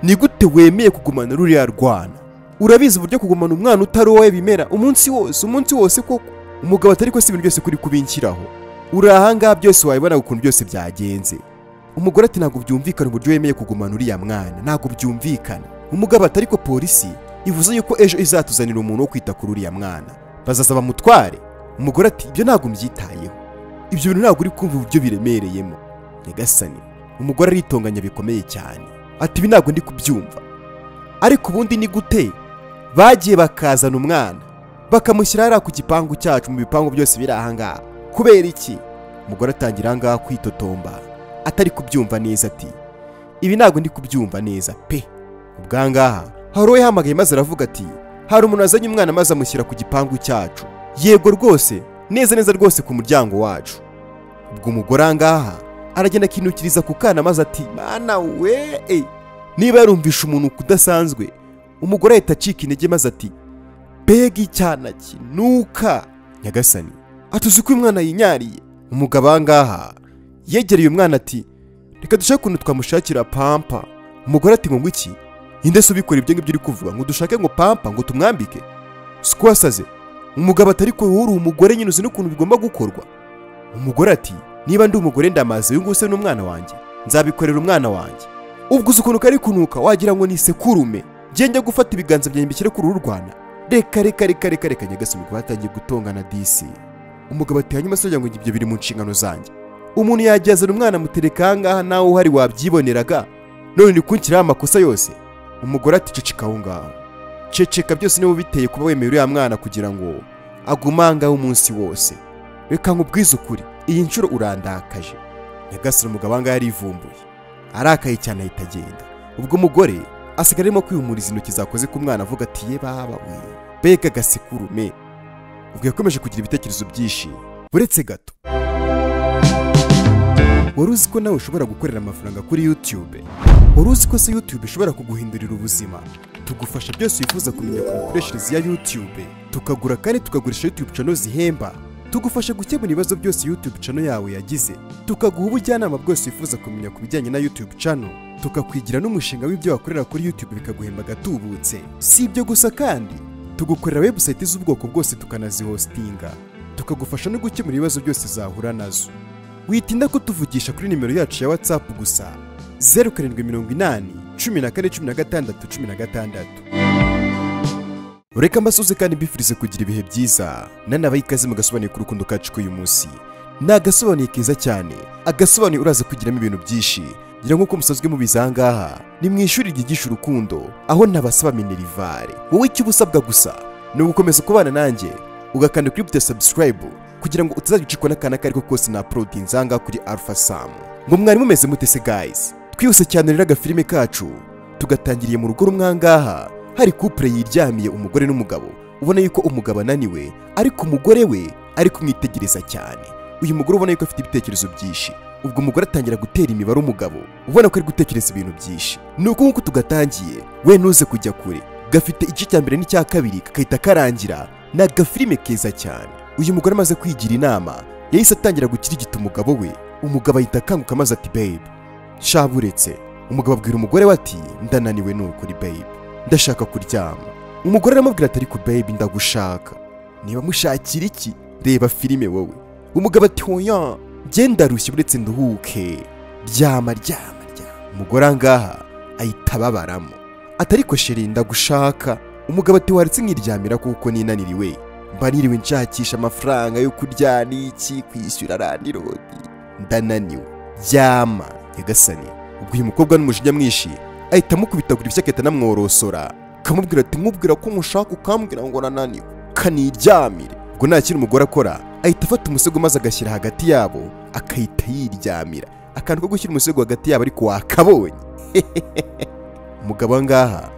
Ni gute wemeye kugumana ruriya rwana? Urabizi uburyo kugumana umwana utari uwawe bimera umunsi wose, umunsi wose koko? Umugabo atari ko si ibintu byose kuri kubinshyiraho, uri ahangaha byose wabibona ukuntu byose byagenze. Umugore ati ntabwo byumvikana uburyo wemeye kugumana uriya mwana, ntabwo byumvikana. Umugabo ati ariko polisi ivuze yuko ejo izatuzanira umuntu wo kwita kuri uriya mwana, bazaza bamutware. Umugore ati ibyo ntabwo mbyitayeho, ibyo bintu ntabwo uri kumva uburyo biremereyemo. Nyagasani, umugore aritonganya bikomeye cyane, ati ibi ntabwo ndi kubyumva. Ariko ubundi ni gute bagiye bakazana umwana bakamushyira hariya ku gipangu cyacu, mu bipangu byose biri ahangaha, kubera iki? Umugore atangira ahangaha kwitotomba atari kubyumva neza, ati ibi ntabwo ndi kubyumva neza pe. Ubwangaha hari uwo yahamagaye maze aravuga ati hari umuntu wazanye umwana maze amushyira ku gipangu cyacu, yego rwose neza neza rwose ku muryango wacu. Ubwo umugore ahangaha aragenda akinukiriza ku kana maze ati mana we, niba yarumvisha umuntu kudasanzwe. Umugore ahita acika intege maze ati mbega icyana kinuka. Nyagasani, atuzi ko uyu mwana yinyariye. Umugabo ahangaha yegereye umwana ati reka dushake ukuntu twamushakira pampa. Umugore ati ngo iki? Inde se ubikora ibyo ngibyo uri kuvuga ngo dushake ngo pampa ngo tumwambike? Siko wasaze? Umugabo ati ariko wowe uri umugore nyine uzi n'ukuntu bigomba gukorwa. Umugore ati niba ndi umugore ndamaze, uyu nguyu se n'umwana wanjye, nzabikorera umwana wanjye. Ubwo uzi ukuntu kari kunuka wagira ngo ni sekurume, njye gufata ibiganza byanjye mbishyire kuri uru rwana. Reka reka reka reka reka. Nyagasani, ubwo batangiye gutongana disi. Umugabo ati hanyuma se ngo ibyo biri mu nshingano zanjye, umuntu yagezana umwana mutereka ahangaha nawe uhari wabyiboneraga, none ni kunshyiraho amakosa yose. Umugore ati ceceka aho ngaho, ceceka, byose niba biteye kuba wemeye uriya mwana kugira ngo agume ahangaha umunsi wose. Reka nkubwize ukuri, iyi nshuro urandakaje. Nyagasani, umugabo ahangaha yarivumbuye, arakaye cyane ahita agenda. Ubwo umugore asigara arimo kwihumuriza intoki zakoze ku mwana avuga ati ye baba we, mbega gasekurume. Ubwo yakomeje kugira ibitekerezo byinshi. Uretse gato, wari uzi ko nawe ushobora gukorera amafaranga kuri YouTube? Wari uzi ko se YouTube ishobora kuguhindurira ubuzima? Tugufasha byose wifuza kumenya ku mikoreshereze ya YouTube, tukagura kandi tukagurisha YouTube channel zihemba, tugufasha gukemura ibibazo byose YouTube channel yawe yagize, tukaguha ubujyanama bwose wifuza kumenya ku bijyanye na YouTube channel, tukakwigira n'umushinga w'ibyo wakorera kuri YouTube bikaguhemba gatubutse. Si ibyo gusa kandi, tugukorera website z'ubwoko bwose tukanazihostinga, tukagufasha no gukemura ibibazo byose zahura nazo. Witinda kutuvugisha kuri nimero yacu ya WhatsApp gusa 0780 14 16 16. Reka mbasuze kandi mbifurize kugira ibihe byiza, nanabaye ikaze mu gasobanuye k'urukundo kacu k'uyu munsi. Ni agasobanuye keza cyane, agasobanuye uraza kugiramo ibintu byinshi. Ngira nk'uko musanzwe mubizi ahangaha, ni mu ishuri ryigisha urukundo, aho ntabasaba minerivare. Wowe icyo uba usabwa gusa ni ugukomeza kubana nanjye, ugakanda kuri buto subscribe kugira ngo utazajya ucikwa n'akana ako ariko kose na uploadinze ahangaha kuri Alpha Sam. Ngo mwari mumeze mute se guys? Twihuse cyane rero agafilime kacu tugatangiriye mu rugo rumwe ahangaha, hari couple yiryamiye, umugore n'umugabo. Ubona yuko umugabo ananiwe, ariko umugore we ari kumwitegereza cyane. Uyu mugore ubona yuko afite ibitekerezo byinshi. Ubwo umugore atangira gutera imibare umugabo, ubona ko ari gutekereza ibintu byinshi. Nuko nkuko tugatangiye, we ntuze kujya kure, gafite igice cya mbere n'icya kabiri kakahita karangira. Ni agafilime keza cyane. Uyu mugore amaze kwigira inama, yahise atangira gukirigita umugabo we. Umugabo ahita akanguka maze ati babe, shaburetse. Umugabo abwira umugore we ati ndananiwe nukuri babe, ndashaka kuryama. Umugore aramubwira ati ariko babe ndagushaka. Niba mushakira iki? Reba filime wowe. Umugabo ati oya, genda rushye uretse nduhuke, ryama ryama ryama. Umugore ahangaha ahita ababaramo, ati ariko sheri ndagushaka. Umugabo ati waretse nkiryamira kuko ninaniriwe, mba niriwe nshakisha amafaranga yo kurya n'iki, kwishyura landlord, ndananiwe, ryama. Nyagasani, ubwo uyu mukobwa n'umujinya mwinshi ahita amukubitagura ibyo agahita anamworosora, akamubwira ati nkubwira ko nkushaka ukambwira ngo nananiwe, kaniryamire. Ubwo nta kintu umugore akora, ahita afata umusego maze agashyira hagati yabo, akahita yiryamira. Akantu ko gushyira umusego hagati yabo ariko wakabonye. Umugabo ahangaha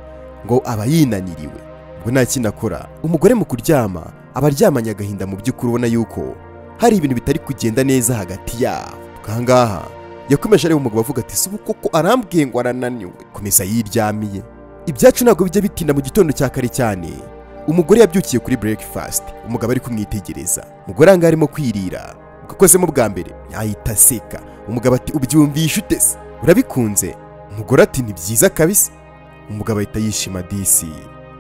ngo aba yinaniriwe, ubwo nta kintu akora. Umugore mu kuryama aba aryamanye agahinda, mu by'ukuri ubona yuko hari ibintu bitari kugenda neza hagati yabo. Ahangaha yakomeje areba umugabo avuga ati si koko arambwiye ngo arananiwe, komeza yiryamiye. Ibyacu ntabwo bijya bitinda. Mu gitondo cya kare cyane umugore yabyukiye kuri breakfast, umugabo ari kumwitegereza. Umugore ahangaha arimo kwirira, akozemo bwa mbere ahita aseka. Umugabo ati ubyumvishe ute se? Urabikunze? Umugore ati ni byiza kabisa. Umugabo ahita yishima disi,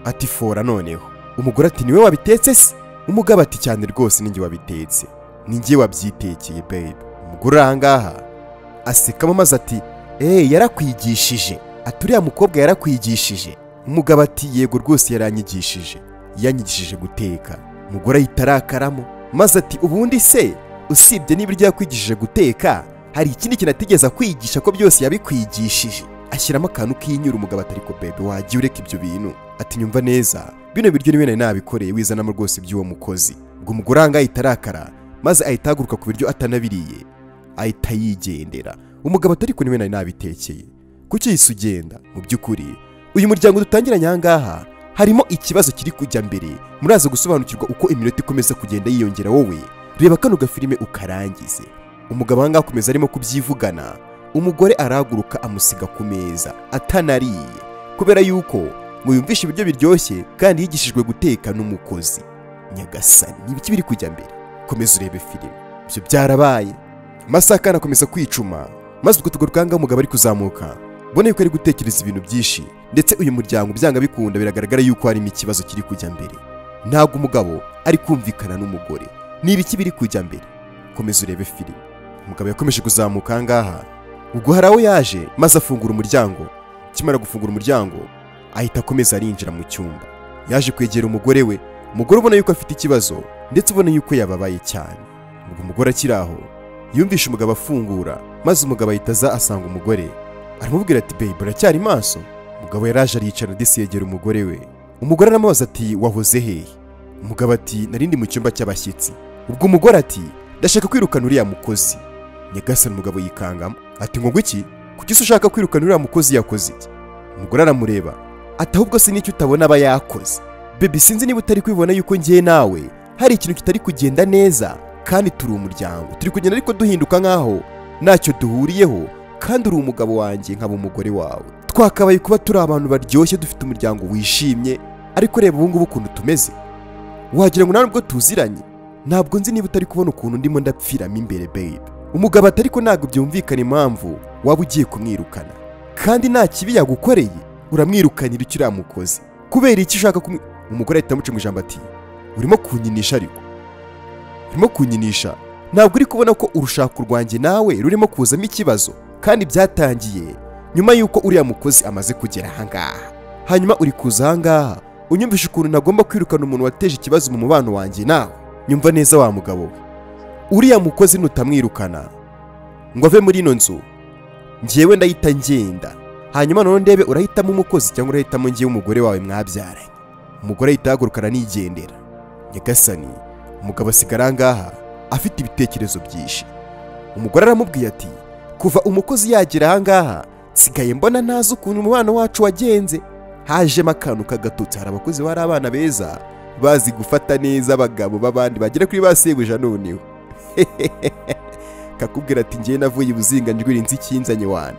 ati fora noneho. Umugore ati niwe wabitetse se? Umugabo ati cyane rwose ninjye wabitetse, ninjye wabyitekeye babe. Umugore ahangaha asekamo maze ati yarakwigishije, ati uriya mukobwa yarakwigishije. Umugabo ati yego rwose yaranyigishije, yanyigishije guteka. Umugore ahita arakaramo maze ati ubundi se usibye n'ibiryo yakwigishije guteka hari ikindi kintu atigeze akwigisha ko byose yabikwigishije? Ashyiramo akantu k'inyura. Umugabo ati ariko babe wagiye ureka ibyo bintu. Ati nyumva neza, bino biryo niwe nari nabikoreye, wizanamo rwose iby'uwo mukozi. Ubwo umugore ahangaha ahita arakara maze ahita ahaguruka ku biryo atanabiriye, ahita yigendera. Umugabo ati ariko niwe nari nabitekeye, kuki yise ugenda? Mu by'ukuri uyu muryango dutangiranye ahangaha harimo ikibazo kiri kujya mbere, muraza gusobanukirwa uko iminota ikomeza kugenda yiyongera. Wowe reba kano gafilime ukarangize. Umugabo ahangaha akomeza arimo kubyivugana, umugore arahaguruka amusiga ku meza atanariye, kubera yuko ngo yumvishe ibiryo biryoshye kandi yigishijwe guteka n'umukozi. Nyagasani, ibiki biri kujya mbere? Komeza urebe filime. Ibyo byarabaye, amasaha anakomeza kwicuma, maze ubwo tugaruka umugabo ari kuzamuka, mbona yuko ari gutekereza ibintu byinshi, ndetse uyu muryango byanga bikunda biragaragara yuko harimo ikibazo kiri kujya mbere. Ntabwo umugabo ari kumvikana n'umugore, ni ibiki biri kujya mbere? Komeza urebe filime. Umugabo yakomeje kuzamuka ahangaha, ubwo hari aho yaje maze afungura umuryango. Akimara gufungura umuryango ahita akomeza arinjira mu cyumba. Yaje kwegera umugore we, umugore ubona yuko afite ikibazo ndetse ubona yuko yababaye cyane. Ubwo umugore akiri aho yumvishe umugabo afungura, maze umugabo ahita aza asanga umugore, aramubwira ati babe uracyari maso? Umugabo yaraje aricara ndetse yegera umugore we. Umugore aramubaza ati wahoze hehe? Umugabo ati narindi mu cyumba cy'abashyitsi. Ubwo umugore ati ndashaka kwirukana uriya mukozi. Nyagasani, umugabo yikangamo ati ngo iki? Kuki se ushaka kwirukana uriya mukozi, yakoze iki? Umugore aramureba ati ahubwo se nicyo utabona aba yakoze? Baby sinzi niba utari kwibona yuko ngiye nawe hari ikintu kitari kugenda neza, kandi turi umuryango, turi kugenda ariko duhinduka nkaho ntacyo duhuriyeho, kandi uri umugabo wanjye nkaba umugore wawe. Twakabaye kuba turi abantu baryoshye dufite umuryango wishimye, ariko reba ubu ngubu ukuntu tumeze, wagira ngo nta nubwo tuziranye. Ntabwo nzi niba utari kubona ukuntu ndimo ndapfiramo imbere babe. Umugabo ati ariko ntabwo byumvikana impamvu waba ugiye kumwirukana, kandi nta kibi yagukoreye, uramwirukanira icyo uriya mukozi, kubera iki ushaka kumwi? Umugore ahita amuca mu ijambo ati urimo kunyinisha, ariko urimo kunyinisha, ntabwo uri kubona ko urushako rwanjye nawe rurimo kuzamo ikibazo, kandi byatangiye nyuma y'uko uriya mukozi amaze kugera ahangaha. Hanyuma uri kuza ahangaha unyumvisha ukuntu ntagomba kwirukana umuntu wateje ikibazo mu mubano wanjye nawe. Nyumva neza wa mugabo we, uriya mukozi nutamwirukana ngo ave muri ino nzu, njyewe ndahita ngenda, hanyuma none ndebe urahitamo umukozi cyangwa urahitamo ngiye umugore wawe mwabyaranye. Umugore ahita ahaguruka nigendera. Nyagasani, umugabo asigara ahangaha afite ibitekerezo byinshi. Umugore aramubwiye ati kuva umukozi yagera ahangaha nsigaye mbona ntazi ukuntu umubano wacu wagenze, hajemo akantu kagatutsi. Hari abakozi bari abana beza bazi gufata neza abagabo b'abandi bagera kuri ba sebuja, noneho kakubwira ati ngiye navuye ibuzinga njwira inzi ikinzanye wana,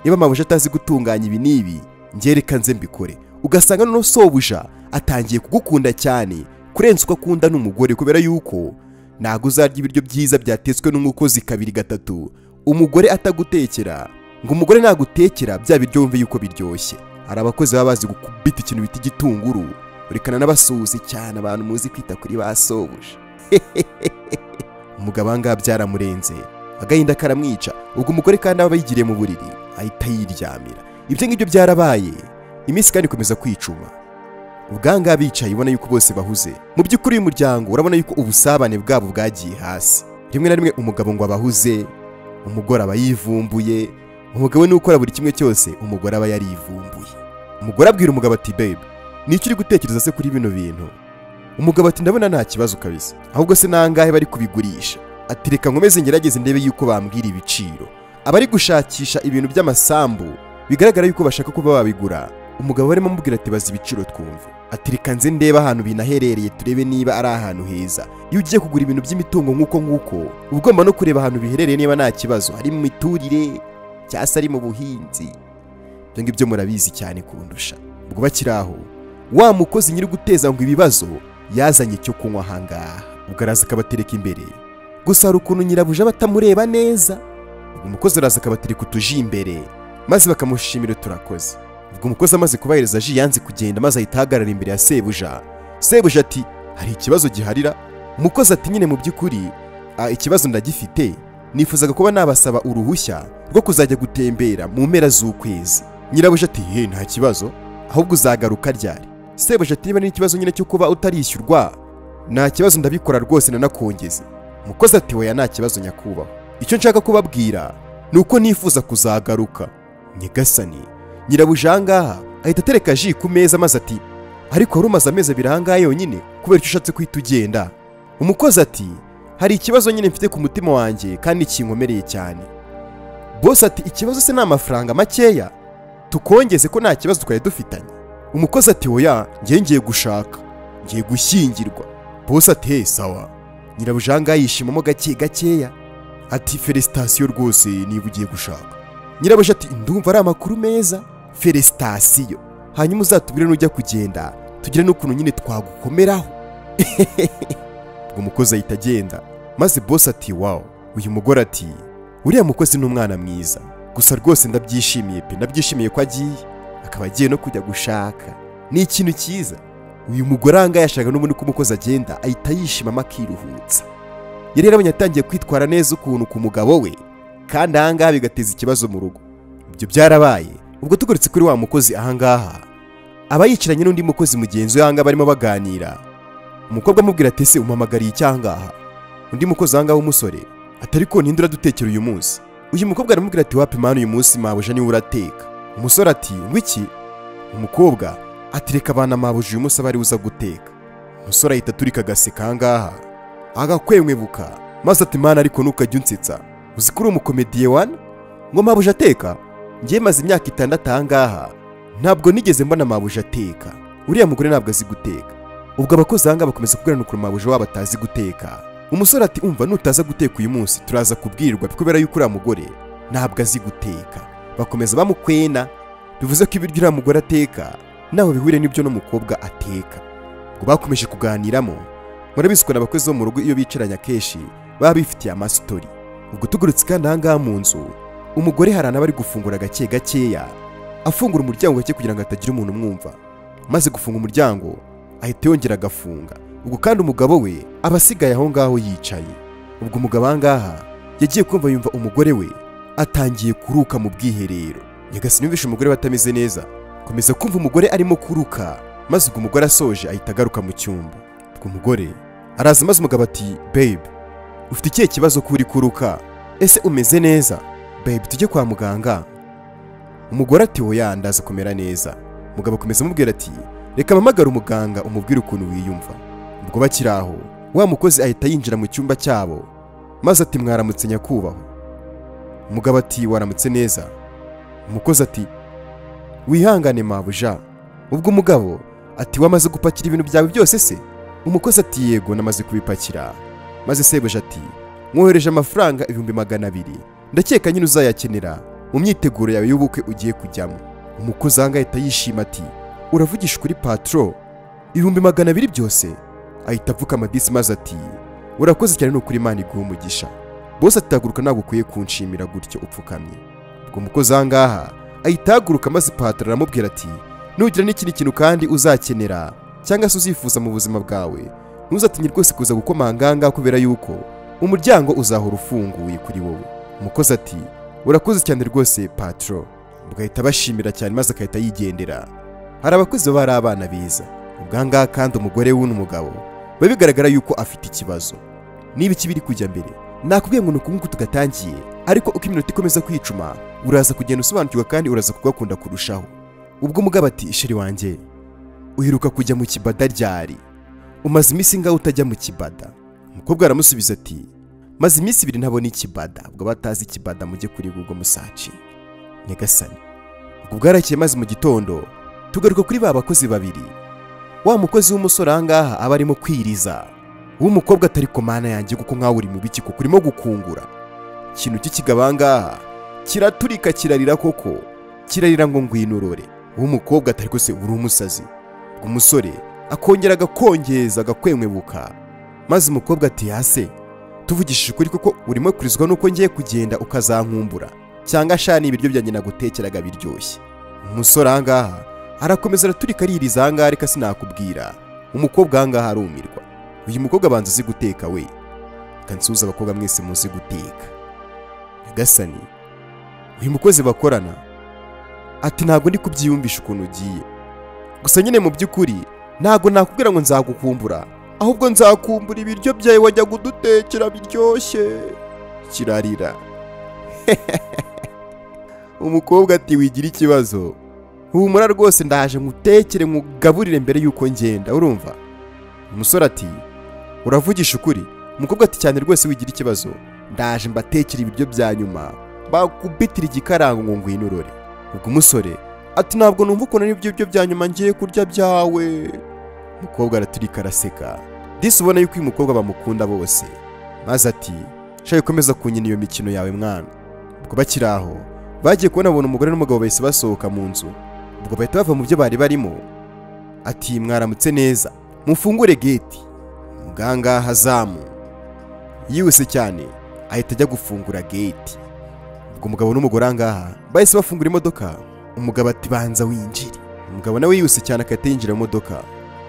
niba mabuja atazi gutunganya ibi n'ibi ngiye reka nze mbikore. Ugasanga noneho sobuja atangiye kugukunda cyane kurenza uko akunda n'umugore, kubera yuko ntago uzarya ibiryo byiza byatetswe n'umukozi kabiri gatatu umugore atagutekera, ngo umugore nagutekera bya biryo wumve yuko biryoshye. Hari abakozi baba bazi gukubita ikintu bita igitunguru, urekana n'abasuhuzi cyane, abantu muzi kwita kuri ba sobuja. Umugabo ahangaha byaramurenze, agahinda karamwica. Ubwo umugore kandi aba yigiriye mu buriri ahita yiryamira. Ibyo ngibyo byarabaye, iminsi kandi ikomeza kwicuma. Ubwangaha bicaye ubona yuko bose bahuze. Mu by'ukuri uyu muryango urabona yuko ubusabane bwabo bwagiye hasi. Rimwe na rimwe umugabo ngo abahuze, umugore aba yivumbuye, umugabo ni ukora buri kimwe cyose, umugore aba yarivumbuye. Umugore abwira umugabo ati babe, nicyo uri gutekereza se kuri bino bintu? Umugabo ati ndabona nta kibazo kabisa, ahubwo se nangahe bari kubigurisha? Ati reka nkomeze ngerageze ndebe yuko bambwira ibiciro. Abari gushakisha ibintu by'amasambu bigaragara yuko bashaka kuba babigura. Umugabo barimo amubwira ati baza ibiciro twumve. Ati reka nze ndebe ahantu binaherereye turebe niba ari ahantu heza. Iyo ugiye kugura ibintu by'imitungo nk'uko nguko, uba ugomba no kureba ahantu biherereye niba nta kibazo, ari mu miturire cyangwa se ari mu buhinzi. Ibyo ngibyo murabizi cyane kundusha. Ubwo bakiri aho, wa mukozi nyiri guteza ngo ibibazo yazanye icyo kunywa ahangaha, ubwo araza akabatereka imbere. Gusa hari ukuntu nyirabuja batamureba neza. Ubwo umukozi araza akabatereka utuji imbere, maze bakamushimira turakoze. Ubwo umukozi amaze kubahereza ji yanze kugenda, maze ahita ahagarara imbere ya sebuja. Sebuja ati hari ikibazo giharira? Umukozi ati nyine mu by'ukuri ikibazo ndagifite, nifuzaga kuba nabasaba uruhushya rwo kuzajya gutembera mu mpera z'ukwezi. Nyirabuja ati he nta kibazo, ahubwo uzagaruka ryari? Sebuja ati niba n'ikibazo nyine cyo kuba utarishyurwa nta kibazo ndabikora rwose nanakongeze. Umukozi ati oya nta kibazo nyakubahwa, icyo nshaka kubabwira ni uko nifuza kuzagaruka. Nyagasani, nyirabuja ahangaha ahita atereka ji ku meza maze ati ariko wari umaze amezi abiri ahangaha yonyine kubera icyo ushatse kwita ugenda. Umukozi ati hari ikibazo nyine mfite ku mutima wanjye kandi kinkomereye cyane. Boss ati ikibazo se ni amafaranga makeya tukongeze ko nta kibazo twari dufitanye? Umukozi ati oya ngiye gushaka, ngiye gushyingirwa. Boss ati he sawa. Nyirabuja ahangaha yishimamo gake gakeya ati félicitations rwose niba ugiye gushaka. Nyirabuja ati ndumva ari amakuru meza, félicitations, hanyuma uzatubwire nujya kugenda tugire n'ukuntu nyine twagukomeraho. Ubwo umukozi ahita agenda, maze boss ati wow. Uyu mugore ati uriya mukozi ni umwana mwiza, gusa rwose ndabyishimiye pe, ndabyishimiye ko agiye, akaba agiye no kujya gushaka, ni ikintu cyiza. Uyu mugore ahangaha yashaka n'ubundi ko umukozi agenda ahita yishimamo akiruhutsa. Yari yarabonye atangiye kwitwara neza ukuntu ku mugabo we, kandi ahangaha bigateza ikibazo mu rugo. Ibyo byarabaye. Ubwo tugarutse kuri wa mukozi ahangaha aba yicaranye n'undi mukozi mugenzi we ahangaha barimo baganira. Umukobwa amubwira ati ese umpamagariye icyangaha? Undi mukozi ahangaha w'umusore ati ariko ninde uradutekera uyu munsi? Uyu mukobwa aramubwira ati wapi mwana, uyu munsi mabuja niwe urateka. Umusore ati ngwiki? Umukobwa ati reka abana mabuja uyu munsi aba ari uza guteka. Umusore ahita aturika agaseka ahangaha agakwemwebuka, maze ati mana ariko ntukajya unsetsa, uzi ko uri umukomediye wana? Ngo mabuja ateka? Ngiye maze imyaka 6 ahangaha ntabwo nigeze mbona mabuja ateka, uriya mugore ntabwo azi guteka. Ubwo abakozi ahangaha bakomeza kubwirana ukuntu mabuja wabo atazi guteka. Umusore ati umva nutaza guteka uyu munsi turaza kubwirwa kubera yuko uriya mugore ntabwo azi guteka. Bakomeza bamukwena, bivuze ko ibiryo uriya mugore ateka naho bihure n'ibyo n'umukobwa ateka. Ubwo bakomeje kuganiramo, murabizi ko abakozi bo mu rugo iyo bicaranye akenshi baba bifitiye amasitori. Ubwo tugurutse kandi ahangaha mu nzu, umugore hari anaba ari gufungura gake gakeya, afungura umuryango gake kugira ngo hatagira umuntu umwumva. Maze gufunga umuryango ahita yongera agafunga. Ubwo kandi umugabo we aba asigaye aho ngaho yicaye. Ubwo umugabo ahangaha yagiye kumva yumva umugore we atangiye kuruka mu bwiherero. Nyagasani yumvishe umugore we atameze neza, komeza kumva umugore arimo kuruka, maze ubwo umugore asoje ahita agaruka mu cyumba. Ubwo umugore araza maze umugabo ati babe, ufite ikihe kibazo ko uri kuruka? Ese umeze neza? Babe tujye kwa muganga. Umugore ati oya ndaza kumera neza. Umugabo akomeza amubwira ati reka mpamagare umuganga umubwire ukuntu wiyumva. Ubwo bakiri aho, wa mukozi ahita yinjira mu cyumba cyabo, maze ati mwaramutse nyakubahwa. Umugabo ati waramutse neza. Umukozi ati wihangane mabuja. Ubwo umugabo ati wamaze gupakira ibintu byawe byose se? Umukozi ati yego namaze kubipakira. Maze sebuja ati mwohereje amafaranga 200,000, ndakeka nyine uzayakenera mu myiteguro yawe y'ubukwe ugiye kujyamo. Umukozi ahangaha ahita yishima ati uravugisha kuri patro 200,000 byose? Ahita avuka amadisi maze ati urakoze cyane nukuri Imana iguhe umugisha. Bose ataguruka ntabwo ukwiye kunshimira gutyo upfukamye. Ubwo umukozi ahangaha ahita ahaguruka maze patro aramubwira ati nugira n'ikindi kintu kandi uzakenera cyangwa se uzifuza mu buzima bwawe, ntuzatinye rwose kuza gukomanga ahangaha kubera yuko umuryango uzahora ufunguye kuri wowe. Umukozi ati urakoze cyane rwose patro. Ubwo bashimira cyane maze akahita yigendera. Hari abakozi baba ari abana beza. Ubwo ahangaha kandi umugore w'uno mugabo biba bigaragara yuko afite ikibazo. Niba ikibiri kujya mbere nakubwiye ngo nukunguku tugatangiye, ariko uko iminota ikomeza kwicuma uraza kugenda usobanukirwa kandi uraza kugakunda kurushaho. Ubwo umugabo ati chéri wanjye uheruka kujya mu kibada ryari? Umaze iminsi ingahe utajya mu kibada? Umukobwa aramusubiza ati maze iminsi 2 ntabona ikibada. Ubwo batazi ikibada mujye kuri Google musaci. Nyagasani. Ubwo bwarakeye maze mu gitondo tugaruka kuri ba bakozi babiri. Wa mukozi w'umusore ahangaha aba arimo kwiriza, w'umukobwa atari komana yanjye kuko nkawe uri mu biki kuko urimo gukungura. Ikintu cy'ikigabo ahangaha kiraturika kirarira koko, kirarira ngo ngwinurore. W'umukobwa atari ko se uri umusazi? Umusore akongera agakongeza agakwemwebuka, maze umukobwa ati yase tuvugishije ukuri koko urimo kurizwa nuko ngiye kugenda ukazankumbura, cyangwa sha ni ibiryo byanjye nagutekeraga biryoshye. Umusore ahangaha arakomeza araturika aririza ahangaha, reka sinakubwira. Umukobwa ahangaha arumirwa. Uyu mukobwa abanza azi guteka we. Kansuza abakobwa mwese muzi guteka. Nyagasani, uyu mukozi bakorana ati ntabwo ndi kubyiyumvisha ukuntu ugiye. Gusa nyine mu by'ukuri ntabwo nakubwira ngo nzagukumbura, ahubwo nzakumbura ibiryo byawe wajya kudutekera biryoshye. Kirarira. Umukobwa ati wigira ikibazo, humura rwose ndaje ngutekere nkugaburire mbere yuko ngenda, urumva? Umusore ati uravugisha ukuri? Umukobwa ati cyane rwose wigira ikibazo, ndaje mbatekere ibiryo bya nyuma bakubitira igikarango ngo ngwino urore. Ubwo umusore ati ntabwo numva ukuntu ari ibyo bya nyuma ngiye kurya byawe. Umukobwa araturika araseka. Disi ubona yuko uyu mukobwa bamukunda bose. Maze ati shaye komeza kunyina iyo mikino yawe mwana. Ubwo bakiri aho bagiye kubona babona umugore n'umugabo bahise basohoka mu nzu. Ubwo bahita bava mu byo bari barimo. Ati mwaramutse neza, mufungure gate. Muganga hazamu yihuse cyane ahita ajya gufungura gate. Ubwo umugabo n'umugore ahangaha bahise bafungura imodoka. Umugabo ati banza winjire. Umugabo nawe yihuse cyane akahita yinjira mu modoka.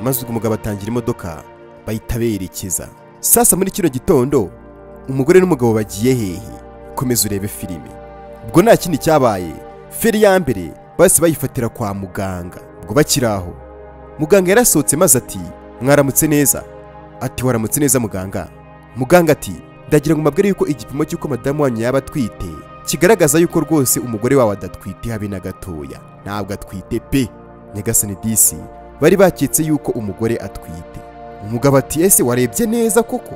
Maze ubwo umugabo atangira imodoka bahita berekeza. Sasa muri kino gitondo umugore n'umugabo bagiye hehe? Komeza urebe filime. Ubwo nta kindi cyabaye, feri ya mbere bahise bayifatira kwa muganga. Ubwo bakiri aho muganga yarasohotse maze ati mwaramutse neza. Ati waramutse neza muganga. Muganga ati ndagira ngo mbabwire yuko igipimo cy'uko madamu wanyu yaba atwite kigaragaza yuko rwose umugore wawe adatwite habe na gatoya, ntabwo atwite pe. Nyagasani disi bari baketse yuko umugore atwite. Umugabo ati ese warebye neza koko?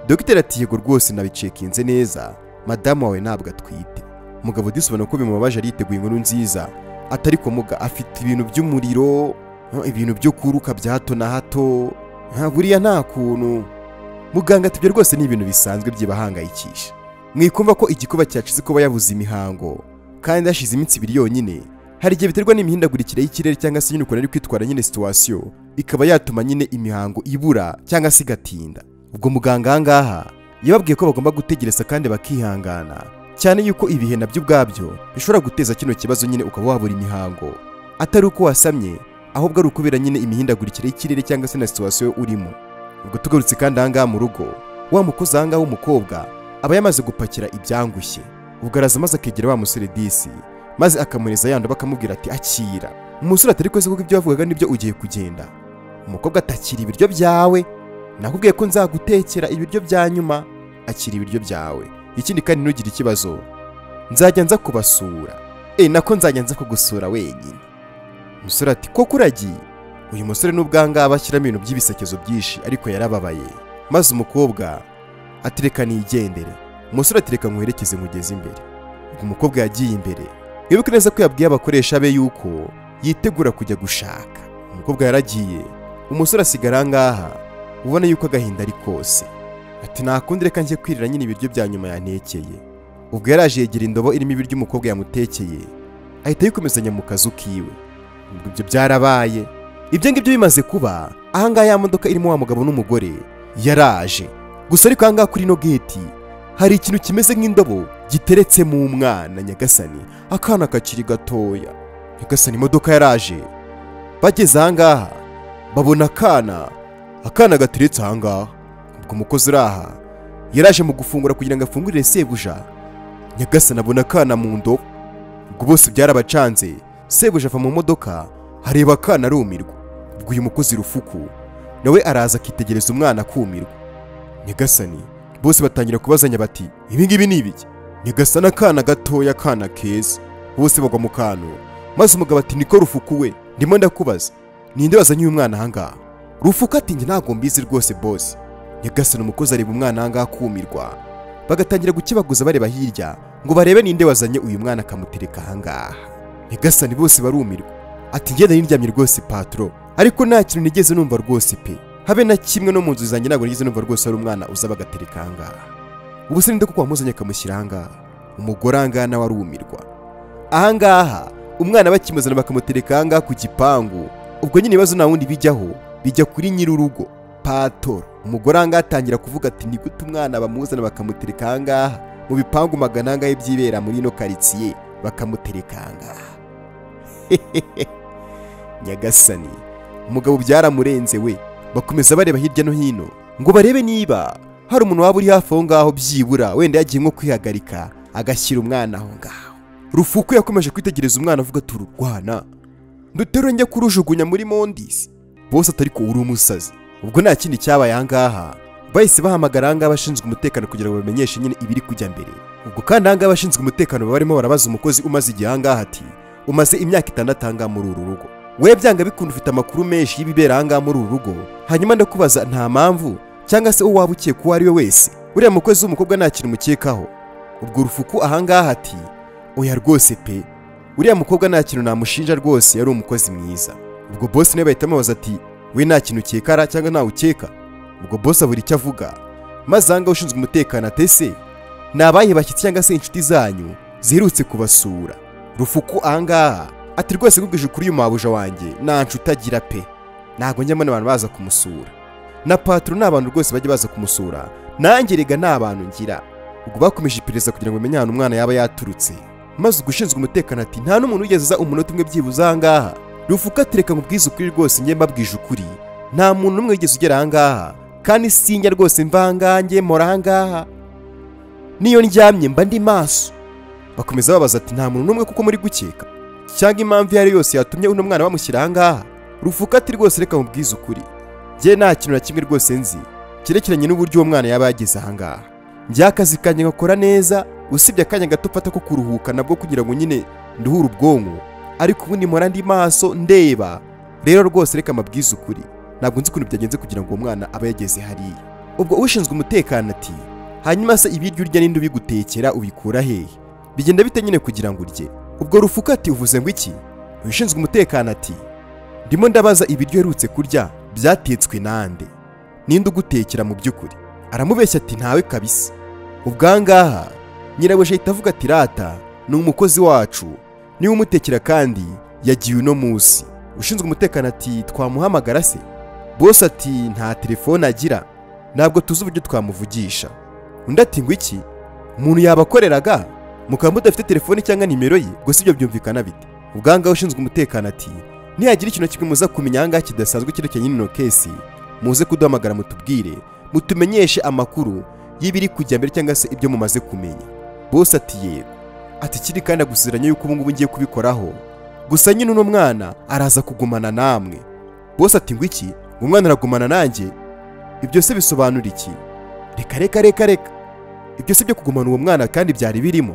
Dogiteri ati yego rwose nabicekinze neza, madamu wawe ntabwo atwite. Umugabo disi ubona ko bimubabaje, ariteguye inkuru nziza, atari muga afite ibintu by'umuriro, ibintu byo kuruka bya hato na hato, buriya nta kuntu. Muganga ati ibyo rwose ni ibintu bisanzwe byibahangayikisha. Mwikumva ko igikuba cyacize kuba yabuze imihango kandi hashize iminsi ibiri yonyine. Hari igihe biterwa n'imihindagurikire y'ikirere cyangwa se nyine ukuntu ari kwitwara nyine situation ikaba yatuma nyine imihango ibura cyangwa se igatinda. Ubwo muganga ahangaha yababwiye ko bagomba gutegereza kandi bakihangana, cyane yuko ibihe nabyo ubwabyo bishobora guteza kino kibazo nyine ukaba wabura imihango atari uko wasamye, ahubwo ari ukubera nyine imihindagurikire y'ikirere cyangwa se na situation urimo. Ubwo tugarutse kandi ahangaha mu rugo, wa mukozi ahangaha w'umukobwa aba yamaze gupakira ibyangushye. Ubwo araza maze akegera wa musore disi, maze akamureza yanda bakamubwira ati akira. Umusore atari koze kuko ibyo bavugaga nibyo ugiye kugenda. Umukobwa atakira ibiryo byawe, nakubwiye ko nzagutekera ibiryo bya nyuma, akira ibiryo byawe. Ikindi kandi ntugire ikibazo, nzajya nza kubasura. Nako nzajya nza kugusura wenyine. Umusore ati koko uragiye? Uyu musore n'ubwanga bashyiramo ibintu by'ibisekezo byinshi ariko yarababaye. Maze umukobwa atireka nigendere. Umusore atireka nkuherekeze nkugeze imbere. Ubwo umukobwa yagiye imbere. Mwibuke neza ko yabwiye abakoresha be yuko yitegura kujya gushaka. Umukobwa yaragiye, umusore asigara ahangaha ubona yuko agahinda ari kose. Ati nakundi reka njye kwirira nyine ibiryo bya nyuma yantekeye. Ubwo yaraje yegera indobo irimo ibiryo umukobwa yamutekeye, ahita yikomezanya mu kazu kiwe. Ubwo ibyo byarabaye. Ibyo ngibyo bimaze kuba, ahangaha ya modoka irimo wa mugabo n'umugore yaraje. Gusa ariko ahangaha kuri no gate hari ikintu kimeze nk'indobo giteretse mu mwana. Nyagasani, akana kakiri gatoya. Nyagasani imodoka yaraje. Bageze ahangaha babona akana gateretse ahangaha. Ubwo umukozi uraha yaraje mu gufungura kugira ngo afungurire sebuja. Nyagasani abona akana mu ndobo. Ubwo bose byarabacanze. Sebuja ava mu modoka areba akana arumirwa. Ubwo uyu mukozi Rufuku nawe araza akitegereza umwana akumirwa. Nyagasani bose batangira kubazanya bati ibi ngibi ni ibiki? Nyagasani akana gatoya, akana keza. Bose bagwa mu kantu. Maze umugabo ati niko Rufuku we, ndimo ndakubaza ninde wazanye uyu mwana ahangaha? Rufuku ati njye ntabwo mbizi rwose boss. Nyagasani umukozi areba umwana ahangaha akumirwa. Bagatangira gukibaguza bareba hirya ngo barebe ninde wazanye uyu mwana akamutereka ahangaha. Nyagasani bose barumirwa. Ati ngenda niryamye rwose patro, ariko nta kintu nigeze numva rwose pe, habe na kimwe no mu nzu zanjye ntabwo nigeze numva rwose ari umwana uza bagatereka ahangaha. Ubu se ninde kuko wamuzanye akamushyira ahangaha? Umugore ahangaha nawe arumirwa. Ahangaha umwana bakimuzana bakamutereka ahangaha ku gipangu. Ubwo nyine ibibazo nta wundi bijyaho, bijya kuri nyir'urugo patoro. Umugore ahangaha atangira kuvuga ati ni gute umwana bamuzana bakamutereka ahangaha mu bipangu magana angahe byibera muri ino karitsiye bakamutereka ahangaha. Nyagasani, umugabo byaramurenze we. Bakomeza bareba hirya no hino ngo barebe niba hari umuntu waba uri hafi aho ngaho, byibura wenda yagiye nko kwihagarika agashyira umwana aho ngaho. Rufuku yakomeje kwitegereza umwana avuga ati ururwana nduterure njye kurujugunya muri Mondisi. Bose atari ko uri umusazi. Ubwo nta kindi cyabaye aha ngaha, bahise bahamagara aha ngaha abashinzwe umutekano kugira ngo bamenyeshe nyine ibiri kujya mbere. Ubwo kandi aha ngaha abashinzwe umutekano barimo barabaza umukozi umaze igihe aha ngaha ati umaze imyaka 6 aha ngaha muri uru rugo, we byanga bikunda ufite amakuru menshi y'ibibera aha ngaha muri uru rugo, hanyuma ndakubaza nta mpamvu cyangwa se uwo waba ukeka uwo ari we wese, uriya mukozi w'umukobwa nta kintu mukekaho. Ubwo Rufuku aha ngaha ati oya rwose pe, uriya mukobwa nta kintu namushinja rwose, yari umukozi mwiza. Ubwo boss nawe bahita bamubaza ati we nta kintu ukekara cyangwa ntawe ukeka? Ubwo boss abura icyo avuga, maze aha ngaha ushinzwe umutekano ati ese ni abahe bashyitsi cyangwa se inshuti zanyu ziherutse kubasura? Rufuku aha ngaha ati rwose nkubwije ukuri uyu mabuja wanjye nta nshuti agira pe, ntabwo njya mbona abantu baza kumusura, na patro ni abantu rwose bajya baza kumusura, nanjye rega nta bantu ngira. Ubwo bakomeje iperereza kugira ngo bamenye ahantu umwana yaba yaturutse, maze ugushinzwe umutekano ati nta n'umuntu wigeze aza umunota umwe byibuze aha ngaha. Rufuku ati reka nkubwize ukuri rwose, njye mbabwije ukuri, nta muntu n'umwe wigeze ugera aha ngaha, kandi sinjya rwose mva aha ngaha, njye mpora aha ngaha, niyo ndyamye mba ndi maso. Bakomeza babaza ati nta muntu n'umwe kuko muri gukeka cyangwa impamvu iyo ari yose yatumye uno mwana bamushyira aha ngaha? Rufuku ati rwose reka nkubwize ukuri, njye nta kintu na kimwe rwose nzi cyerekeranye n'uburyo uwo mwana yaba yageze aha ngaha, njye akazi kanjye ngakora neza, usibye akanya gato mfata ko kuruhuka nabwo kugira ngo nyine nduhure ubwonko, ariko ubundi mpora ndi maso ndeba. Rero rwose reka mbabwize ukuri, ntabwo nzi ukuntu byagenze kugira ngo uwo mwana abe yageze hariya. Ubwo ushinzwe umutekano ati hanyuma se ibiryo urya ninde ubigutekera, ubikura hehe, bigenda bite nyine kugira ngo urye? Ubwo Rufuku ati uvuze ngo iki? Ushinzwe umutekano ati ndimo ndabaza ibiryo uherutse kurya byatetswe nande, ninde ugutekera mu by'ukuri? Aramubeshya ati ntawe kabisa. Ubwo aha ngaha nyirabuja ahita avuga ati rata ni umukozi wacu, niwe umutekera kandi yagiye uno munsi. Ushinzwe umutekano ati twamuhamagara se? Boss ati nta telefone agira, ntabwo tuzi uburyo twamuvugisha. Undi ati ngo iki? Umuntu yabakoreraga mukaba mudafite telefone cyangwa nimero ye, gusa ibyo byumvikana bite? Ubwo aha ngaha ushinzwe umutekano ati nihagira ikintu kimwe muza kumenya aha ngaha kidasanzwe cyerekeranye n'ino kesi, muze kuduhamagara mutubwire, mutumenyeshe amakuru y'ibiri kujya mbere cyangwa se ibyo mumaze kumenya. Boss ati yego. Ati kiri kandi agusezeranya yuko ubu ngubu ngiye kubikoraho, gusa nyine uno mwana araza kugumana namwe. Boss ati ngo iki? Umwana aragumana nanjye? Ibyo se bisobanura iki? Reka reka reka reka, ibyo se byo kugumana uwo mwana kandi byari birimo?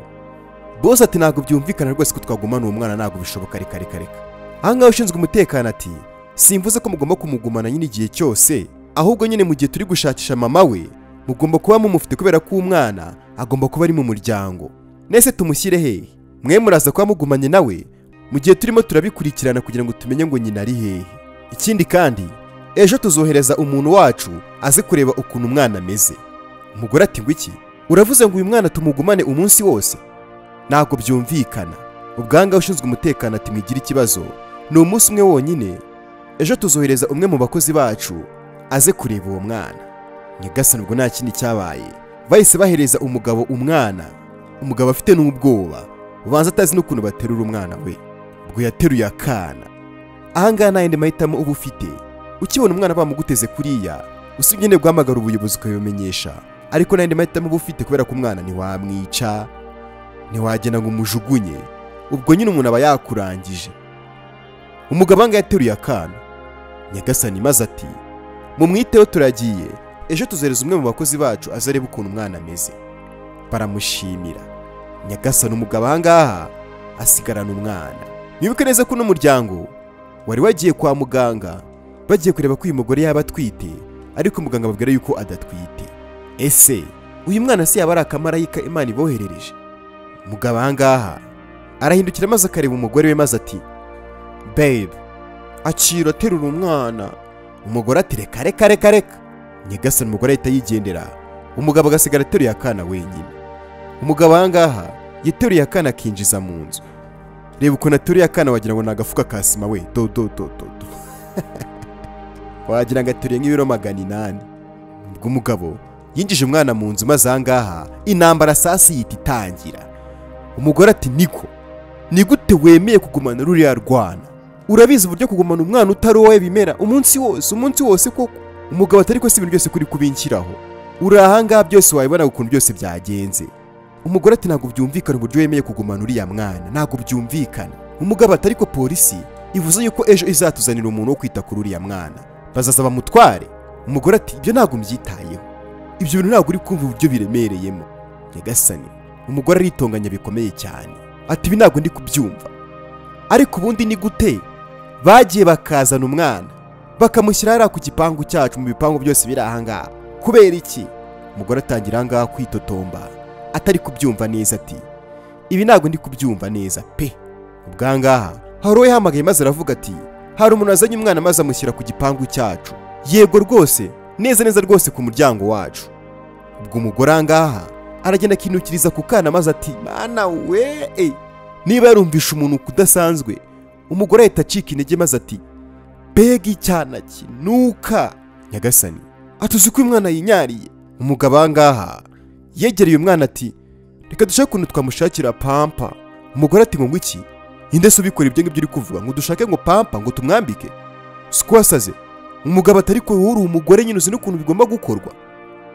Boss ati ntabwo byumvikana rwose ko twagumana uwo mwana, ntabwo bishoboka, reka reka reka. Aha ngaha ushinzwe umutekano ati simvuze ko mugomba kumugumana nyine igihe cyose, ahubwo nyine mu gihe turi gushakisha mama we mugomba kuba mumufite, kubera ko umwana agomba kuba ari mu muryango. Nese tumushyire hehe? Mwe muraza kuba mugumanye nawe mu gihe turimo turabikurikirana kugira ngo tumenye ngo nyina ari hehe. Ikindi kandi ejo tuzohereza umuntu wacu aze kureba ukuntu umwana ameze. Umugore ati ngo iki? Uravuze ngo uyu mwana tumugumane umunsi wose? Ntabwo byumvikana. Ubwo aha ngaha ushinzwe umutekano ati mwigire ikibazo, ni umunsi umwe wonyine, ejo tuzohereza umwe mu bakozi bacu aze kureba uwo mwana. Nyagasani, ubwo nta kindi cyabaye, bahise bahereza umugabo umwana. Umugabo afite n'ubwoba, ubanza atazi n'ukuntu baterura umwana we. Ubwo yateruye akana. Aha ngaha nta yandi mahitamo uba ufite, ukibona umwana bamuguteze kuriya, usibye nyine guhamagara ubuyobozi ukabimenyesha, ariko nta yandi mahitamo uba ufite kubera ko umwana ntiwamwica, ntiwagenda ngo umujugunye, ubwo nyine umuntu aba yakurangije. Umugabo aha ngaha yateruye akana. Nyagasani maze ati mumwiteho turagiye, ejo tuzohereza umwe mu bakozi bacu aze arebe ukuntu umwana ameze. Baramushimira. Nyagasani, umugabo aha ngaha asigarana umwana. Mwibuke neza ko uno muryango wari wagiye kwa muganga bagiye kureba ko uyu mugore yaba atwite, ariko muganga ababwira yuko adatwite. Ese uyu mwana se yaba ari akamarayika Imana iboherereje? Umugabo aha ngaha arahindukira maze akareba umugore we maze ati babe, akira aterura umwana. Umugore ati reka reka reka reka. Nyagasani, umugore ahita yigendera, umugabo agasigara ateruye akana wenyine. Umugabo aha ngaha yateruye akana akinjiza mu nzu. Reba ukuntu ateruye akana wagira ngo ni agafuka ka sima we, do do do do do. Wagira ngo ateruye nk'ibiro 800. Ubwo umugabo yinjije umwana mu nzu maze aha ngaha intambara sasi yita itangira. Umugore ati niko, Ni gute wemeye kugumana ruriya rwana? Urabizi uburyo kugumana umwana utari uwawe bimera umunsi wose, umunsi wose koko. Umugabo atari ko si ibintu byose kuri kubinshyiraho. Uri ahangaha byose wabibona ukuntu byose byagenze. Umugore ati ntabwo byumvikana uburyo wemeye kugumana uriya mwana, ntabwo byumvikana. Umugabo ati ariko polisi ivuze yuko ejo izatuzanira umuntu wo kwita kuri uriya mwana, bazaza bamutware. Umugore ati ibyo ntabwo mbyitayeho, ibyo bintu ntabwo uri kumva uburyo biremereyemo. Nyagasani, umugore aritonganya bikomeye cyane, ati ibi ntabwo ndi kubyumva. Ariko ubundi ni gute bagiye bakazana umwana bakamushyira hariya ku gipangu cyacu, mu bipangu byose biri ahangaha, kubera iki? Umugore atangira ahangaha kwitotomba atari kubyumva neza, ati ibi ntabwo ndi kubyumva neza pe. Ubwangaha hari uwo yahamagaye maze aravuga ati hari umuntu azanye umwana maze amushyira ku gipangu cyacu, yego rwose neza neza rwose ku muryango wacu. Ubwo umugore ahangaha aragenda akinukiriza ku kana maze ati mana we, niba yarumvisha umuntu kudasanzwe. Umugore ahita acika intege maze ati mbega icyana kinuka. Nyagasani, atuzi ko umwana yinyariye. Umugabo ahangaha yegereye umwana ati reka dushake ukuntu twamushakira pampa. Umugore ati ngo iki? Inde se ubikora ibyo ngibyo uri kuvuga ngo dushake ngo pampa ngo tumwambike? Siko wasaze? Umugabo atari ko wowe uri umugore nyine uzi n'ukuntu bigomba gukorwa.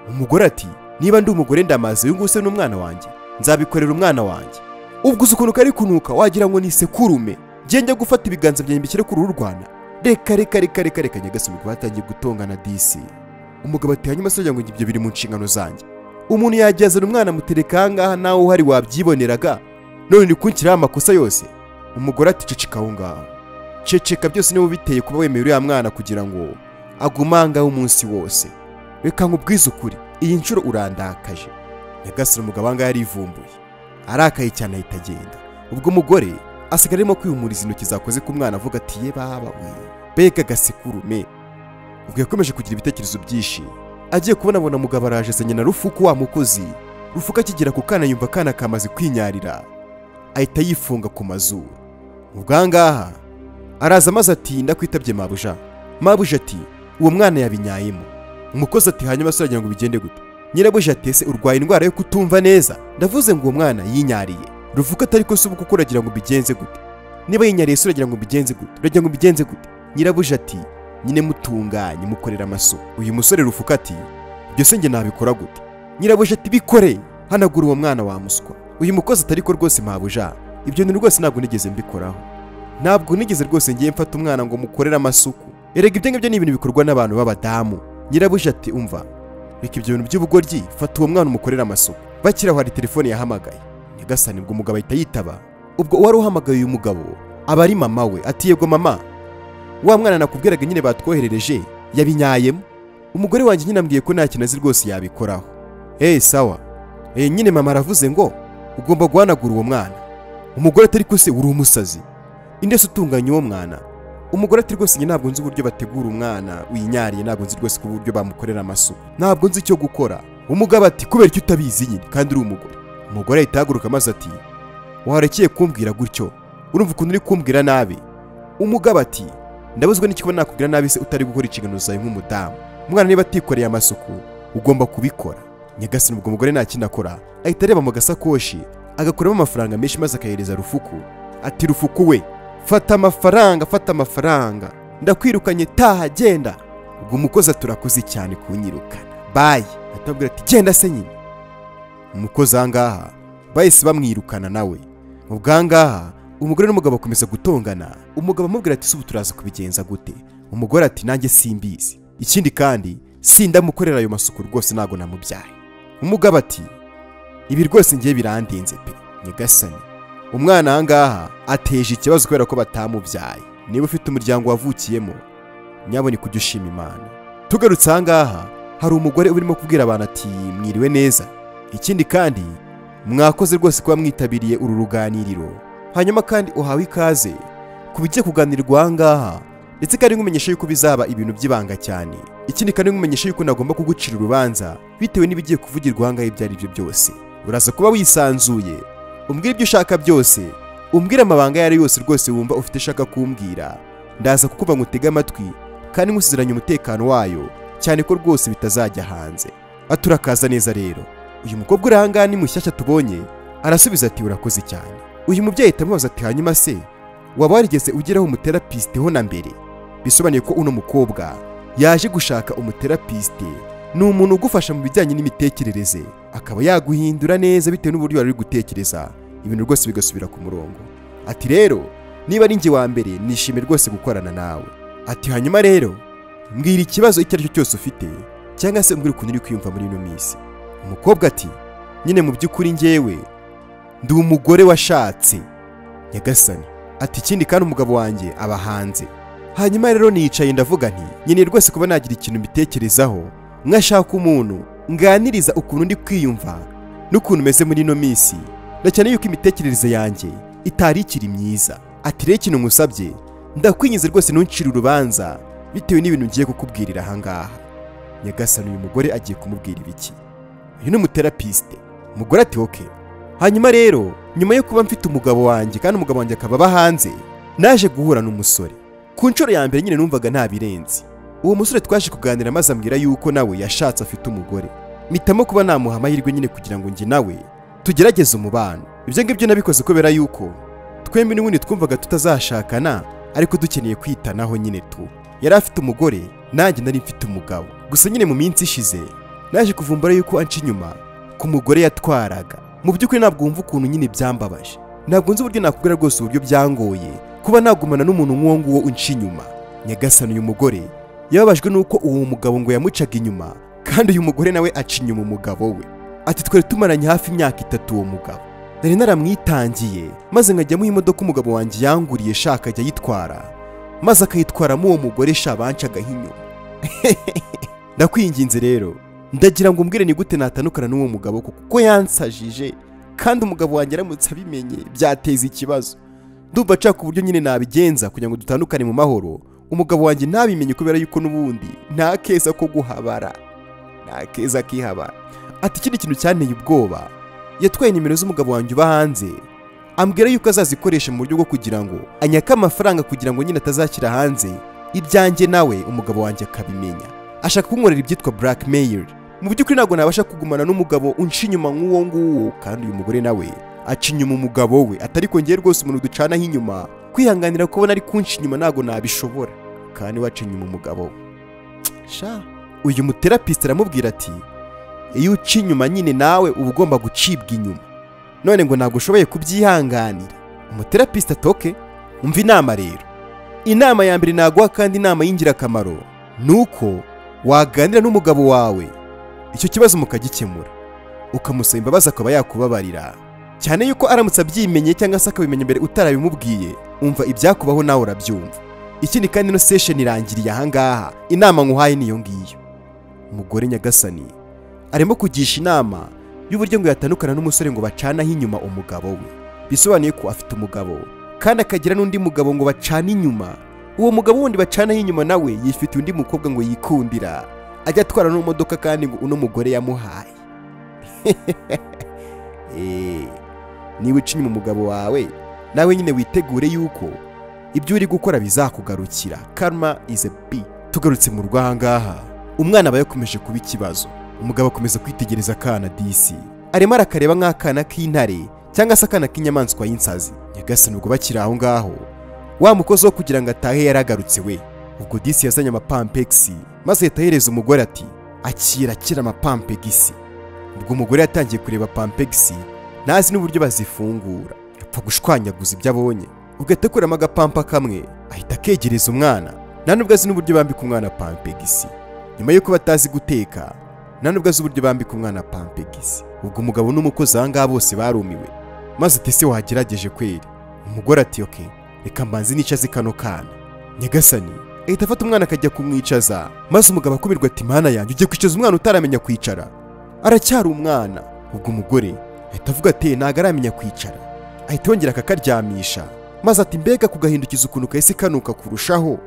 Umugore ati niba ndi umugore ndamaze, uyu nguyu se n'umwana wanjye, nzabikorera umwana wanjye. Ubwo uzi ukuntu kari kunuka wagira ngo ni sekurume. Njye gufata ibiganza byanjye mbishyire kuri uru rwana. Reka reka reka reka reka. Nyagasani, batangiye gutongana disi. Umugabo ati hanyuma se ngo ibyo biri mu nshingano zanjye. Umuntu yagezana umwana mutereka ahangaha nawe uhari wabyiboneraga, none ni kunshyiraho amakosa yose. Umugore ati ceceka aho ngaho, ceceka, byose niba biteye kuba wemeye uriya mwana kugira ngo agume ahangaha umunsi wose. Reka nkubwize ukuri, iyi nshuro urandakaje. Nyagasani, umugabo ahangaha yarivumbuye, arakaye cyane ahita agenda. Ubwo umugore asigara arimo kwihumuriza intoki zakoze ku mwana avuga ati ye baba we, mbega gasekurume. Ubwo yakomeje kugira ibitekerezo byinshi, agiye kubona abona mugabo araje azanye na Rufuku wa mukozi. Rufuku akigera ku kana yumva akana kamaze kwinyarira, ahita yifunga ku mazuru. Ubwangaha araza maze ati ndakwitabye mabuja. Mabuja ati uwo mwana yabinyayemo. Umukozi ati hanyuma se uragira ngo bigende gute? Nyirabuja ati ese urwaye indwara yo kutumva neza? Ndavuze ngo uwo mwana yinyariye. Rufuku atari ko se ubu kuko uragira ngo bigenze gute? Niba yinyariye se uragira ngo bigenze gute? Uragira ngo bigenze gute? Nyirabuja ati nyine mutunganye mukorera amasuku. Uyu musore Rufuku ati ibyo se njye nabikora gute? Nyirabuja ati bikore, hanagura uwo mwana wa muswa. Uyu mukozi atari ko rwose mabuja, ibyo ni rwose ntabwo nigeze mbikoraho, ntabwo nigeze rwose ngiye mfata umwana ngo mukorere amasuku. Erega ibyo ngibyo ni ibintu bikorwa n'abantu b'abadamu. Nyirabuja ati umva, reka ibyo bintu by'ubugoryi, fata uwo mwana umukorere amasuku. Bakiraho hari telefone yahamagaye. Nyagasani, ubwo umugabo ahita yitaba. Ubwo uwari uhamagaye uyu mugabo aba ari mama we. Ati yego mama, wa mwana nakubwiraga nyine batwoherereje yabinyayemo. Umugore wanjye nyine ambwiye ko nta kintu azi rwose yabikoraho. Sawa. Nyine mama aravuze ngo ugomba guhanagura uwo mwana. Umugore atari ko se uri umusazi, inde se utunganya uwo mwana? Umugore ati rwose njye ntabwo nzi uburyo bategura umwana winyariye, ntabwo nzi rwose ku buryo bamukorera amasuku, ntabwo nzi icyo gukora. Umugabo ati kubera icyo utabizi nyine kandi uri umugore. Umugore ahita ahaguruka maze ati warekeye kumbwira gutyo, urumva ukuntu uri kumbwira nabi. Umugabo ati ndabuzwa n'iki kuba nakubwira nabi se utari gukora inshingano zawe nk'umudamu? Umwana niba atikoreye amasuku ugomba kubikora. Nyagasani, ubwo umugore nta kindi akora, ahita areba mu gasakoshi agakuramo amafaranga menshi maze akahereza Rufuku. Ati Rufuku we, fata amafaranga, fata amafaranga, ndakwirukanye, taha genda. Ubwo umukozi turakoze cyane kunyirukana, bayi. Atabwira ati genda se nyine. Umukozi ahangaha bahise bamwirukana nawe. Ubwangaha umugore n'umugabo bakomeza gutongana. Umugabo amubwira ati ubu turaza kubigenza gute? Umugore ati nanjye simbizi, ikindi kandi sindamukorera ayo masuku rwose ntabwo namubyaye. Umugabo ati ibi rwose ngiye birandenze pe. Nyagasani, umwana ahangaha ateje ikibazo kubera ko batamubyaye. Niba ufite umuryango wavukiyemo, nyabone kujya ushima Imana. Tugarutse ahangaha hari umugore urimo kubwira abantu ati mwiriwe neza, ikindi kandi mwakoze rwose kuba mwitabiriye uru ruganiriro, hanyuma kandi uhawe ikaze ku bigiye kuganirwa ahangaha, ndetse kandi nkumenyesha yuko bizaba ibintu by'ibanga cyane. Ikindi kandi nkumenyesha yuko nagomba kugucira urubanza bitewe n'ibigiye kuvugirwa ahangaha ibyo ari byo byose. Uraza kuba wisanzuye, umbwira ibyo ushaka byose, umbwira amabanga yari yose rwose wumva ufite shaka kumbwira. Ndaza kukuba ngutega amatwi kandi nkusiziranye umutekano wayo, cyane ko rwose bitazajya hanze. Aturakaza neza rero. Uyu mukobwa uri ahangaha ni mushyashya tubonye, arasubiza ati urakoze cyane. Uyu mubyeyi ahita ati hanyuma se waba warigeze ugeraho umutherapist ho na mbere? Bisobanuye ko uno mukobwa yaje gushaka umutherapist, ni umuntu ugufasha mu bijyanye n'imitekerereze, akaba yaguhindura neza bitewe n'uburyo wari uri gutekereza, ibintu rwose bigasubira ku murongo. Ati rero niba ari njye wa mbere nishimiye rwose gukorana nawe. Ati hanyuma rero mbwira ikibazo icyo ari cyo cyose ufite, cyangwa se umbwire ukuntu uri kwiyumva muri ino minsi. Umukobwa ati nyine mu by'ukuri njyewe ndi umugore washatse Nyagasani. Ati ikindi kandi umugabo wanjye aba hanze. Hanyuma rero nicaye ndavuga nti nyine rwose kuba nagira ikintu mbitekerezaho, nkashaka umuntu nganiriza ukuntu ndi kwiyumva n'ukuntu meze muri ino minsi, na cyane yuko imitekerereze yanjye itari ikiri myiza. Ati rero ikintu nkusabye, ndakwinyize rwose ntuncire urubanza bitewe n'ibintu ngiye kukubwirira aha ngaha. Nyagasani uyu mugore agiye kumubwira ibiki? Uyu ni umutherapiste. Umugore ati okay. Hanyuma rero nyuma yo kuba mfite umugabo wanjye kandi umugabo wanjye akaba aba hanze, naje guhura n'umusore. Ku nshuro ya mbere nyine numvaga nta birenze. Uwo musore twaje kuganira maze ambwira yuko nawe yashatse afite umugore. Mpitamo kuba namuha amahirwe nyine kugira ngo njye nawe tugerageze umubano. Ibyo ngibyo nabikoze kubera yuko twembi n'ubundi twumvaga tutazashakana, ariko dukeneye kwitanaho nyine tu. Yari afite umugore nanjye nari mfite umugabo. Gusa nyine mu minsi ishize naje kuvumbura yuko anca inyuma ku mugore yatwaraga. Mu by'ukuri ntabwo wumva ukuntu nyine byambabaje. Ntabwo nzi uburyo nakubwira rwose uburyo byangoye kuba nagumana n'umuntu nk'uwo nguwo unca inyuma. Nyagasani uyu mugore yababajwe nuko uwo mugabo ngo yamucaga inyuma, kandi uyu mugore nawe aca inyuma umugabo we. Ati twari tumaranye hafi imyaka 3 uwo mugabo nari naramwitangiye, maze nkajya mu imodoka umugabo wanjye yanguriye shaka ajya yitwara, maze akayitwaramo uwo mugore sha bancagaho inyuma. Ndakwinginze rero ndagira ngo umbwire ni gute natandukana n'uwo mugabo kuko yansajije, kandi umugabo wanjye aramutse abimenye byateza ikibazo. Ndumva nshaka uburyo nyine nabigenza kugira ngo dutandukane mu mahoro, umugabo wanjye ntabimenye kubera yuko n'ubundi nta keza ko guhabara, nta keza kihabara. Ati ikindi kintu cyanteye ubwoba, yatwaye nimero z'umugabo wanjye uba hanze, ambwira yuko azazikoresha mu buryo bwo kugira ngo anyake amafaranga kugira ngo nyine atazashyira hanze ibyanjye nawe umugabo wanjye akabimenya. Ashaka kunkorera ibyitwa blackmail. Mu by'ukuri ntabwo nabasha kugumana n'umugabo unca inyuma nk'uwo nguwo, kandi uyu mugore nawe aca inyuma umugabo we. Atari ko ngiye rwose umuntu ducanaho inyuma, kwihanganira kubona ari kunca inyuma ntabwo nabishobora, kandi waca inyuma umugabo we. Sha uyu mutherapist aramubwira ati iyo uca inyuma nyine nawe uba ugomba gucibwa inyuma, none ngo ntabwo ushoboye kubyihanganira. Umutherapist atoke umva inama rero. Inama ya mbere naguha kandi inama y'ingirakamaro nuko waganira n'umugabo wawe icyo kibazo mukagikemura, ukamusaba imbabazi akaba yakubabarira, cyane yuko aramutse abyimenye cyangwa se akabimenya mbere utarabimubwiye, umva ibyakubaho nawe urabyumva. Ikindi kandi no session irangiriye aha ngaha, inama nkuhaye niyo ngiyo. Umugore Nyagasani arimo kugisha inama y'uburyo ngo yatandukana n'umusore ngo bacanaho inyuma umugabo we. Bisobanuye ko afite umugabo kandi akagira n'undi mugabo ngo bacana inyuma. Uwo mugabo wundi bacanaho inyuma nawe yifitiye undi mukobwa ngo yikundira, ajya atwara n'imodoka kandi ngo uno mugore yamuhaye. Niba uca inyuma umugabo wawe nawe nyine witegure yuko ibyo uri gukora bizakugarukira. Karma is a B. Tugarutse mu rugo aha ngaha, umwana aba yakomeje kuba ikibazo. Umugabo akomeza kwitegereza akana disi, arimo arakareba nk'akana k'intare cyangwa se akana k'inyamaswa y'insazi. Nyagasani ubwo bakiri aho ngaho, wa mukozi wo kugira ngo atahe yaragarutse we. Ubwo disi yazanye amapampegisi maze ahita ahereza umugore ati akira akira amapampegisi. Ubwo umugore yatangiye kureba pampegisi ntazi n'uburyo bazifungura, apfa gushwanyaguza ibyo abonye. Ubwo ahita akuramo agapampa kamwe ahita akegereza umwana, nta nubwo azi n'uburyo bambika umwana pampegisi. Nyuma y'uko batazi guteka, nta nubwo azi uburyo bambika umwana pampegisi. Ubwo umugabo n'umukozi aha ngaha bose barumiwe, maze ati ese wagerageje kweri? Umugore ati okay, reka mbanze nicaze kano kana. Nyagasani ahita afata umwana akajya kumwicaza, maze umugabo akumirwa ati mana yanjye, ugiye kwicaza umwana utaramenya kwicara, aracyari umwana. Ubwo umugore ahita avuga ati ntago aramenya kwicara, ahita yongera akakaryamisha, maze ati mbega kugahindukiza ukuntu kahise kanuka kurushaho.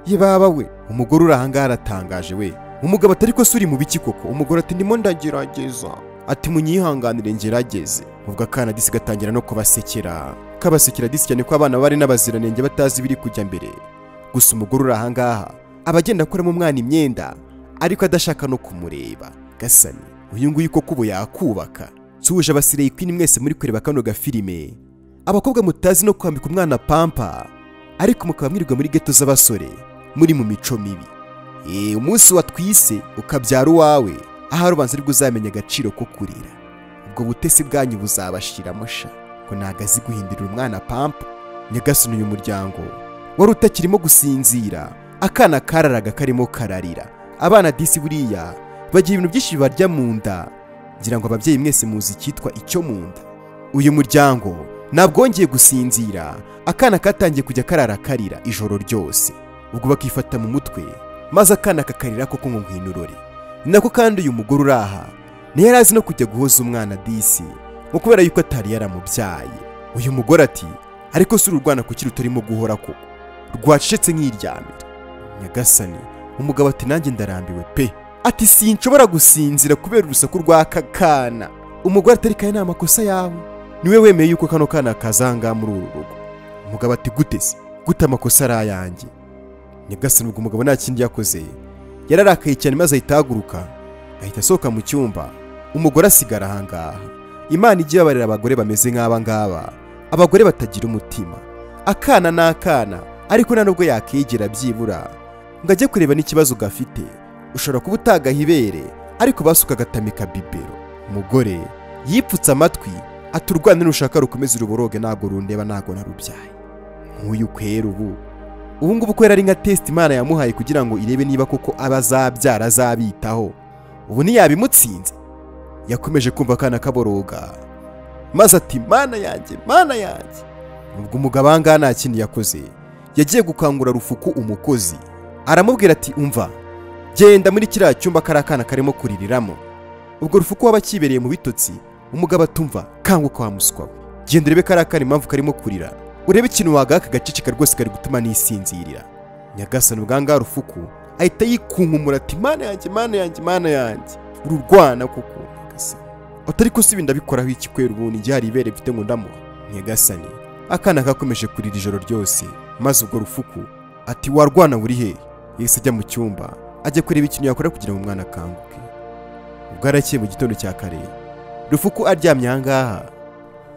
Ye baba we, umugore uri aha ngaha aratangaje we. Umugabo atari ko se uri mu biki koko? Umugore ati ndimo ndagerageza, ati munyihanganire ngerageze. Ubwo akana disi gatangira no kubasekera, kabasekera disi cyane ko abana bari n'abaziranenge batazi ibiri kujya mbere. Gusa umugore uri aha ngaha aba agenda akuramo umwana imyenda ariko adashaka no kumureba. Gasani uyu nguyu koko ubu yakubaka. Nsuje abasireyi Queen mwese muri kureba kano gafilime. Abakobwa mutazi no kwambika umwana pampa ariko mukaba mwirirwa muri ghetto z'abasore muri mu mico mibi. Umunsi watwise ukabyara uwawe ahari ubanza aribwo uzamenya agaciro ko kurira. Ubwo butesi bwanyu buzabashiramo sha ko nagazi guhindurira umwana pampa. Nyagasani uyu muryango wari utakirimo gusinzira, akana kararaga karimo kararira. Abana disi buriya bagira ibintu byinshi barya mu nda, ngira ngo ababyeyi mwese muzi icyitwa icyo mu nda. Uyu muryango ntabwo wongeye gusinzira, akana katangiye kujya karara karira ijoro ryose. Ubwo bakifata mu mutwe maze akana kakarira koko ngo ngwinurore. Nako kandi uyu mugore uraha ntiyari azi no kujya guhoza umwana disi ngo kubera yuko atari yaramubyaye. Uyu mugore ati ariko si ururwana kuki rutarimo guhora koko rwacecetse nk'iryamira. Nyagasani umugabo ati nanjye ndarambiwe pe, ati sinshobora gusinzira kubera urusaku rw'aka kana. Umugore atari kaye nta makosa yawe, niwe wemeye yuko kano kana kazanga muri uru rugo. Umugabo ati gute se, gute amakosa ari ayanjye? Nyagasani ubwo umugabo nta kindi yakoze, yararakaye cyane maze ahita ahaguruka ahita asohoka mu cyumba. Umugore asigara ahangaha. Imana ijye ibabarira abagore bameze nk'aba ngaba, abagore batagira umutima. Akana n'akana ariko nta nubwo yakegera byibura ngo ajye kureba n'ikibazo gafite. Ushobora kuba utagaha ibere ariko basuka agatamika bibero. Umugore yipfutse amatwi ati urwana nushaka rukomeze uruboroge, ntago rundeba ntago narubyaye. Nk'uyu kwera ubu ngubu ko yari nka test Imana yamuhaye kugira ngo irebe niba koko abazabyara azabitaho, ubu ntiyabimutsinze. Yakomeje kumva akana kaboroga maze ati mana yanjye, mana yanjye. Ubwo umugabo ahangaha nta kindi yakoze, yagiye gukangura Rufuku umukozi aramubwira ati umva genda muri kiriya cyumba kari akana karimo kuririramo. Ubwo Rufuku waba akibereye mu bitotsi, umugabo atumva kanguka wa muswa we, genda urebe kari akana impamvu karimo kurira, urebe ikintu wagaka gaceceka rwose kari gutuma nisinzirira. Nyagasani ubwangaha Rufuku ahita yikunkumura ati mana yanjye, mana yanjye, mana yanjye, uru rwana koko. Nyagasani atari ko sibi ndabikoraho iki kwera ubundi njye hari ibere mfite ngo ndamuha. Nyagasani akana kakomeje kurira ijoro ryose, maze ubwo Rufuku ati warwana buri he? Yahise ajya mu cyumba ajya kureba ikintu yakora kugira ngo umwana akanguke. Ubwo arakeye mu gitondo cya kare, Rufuku aryamye ahangaha,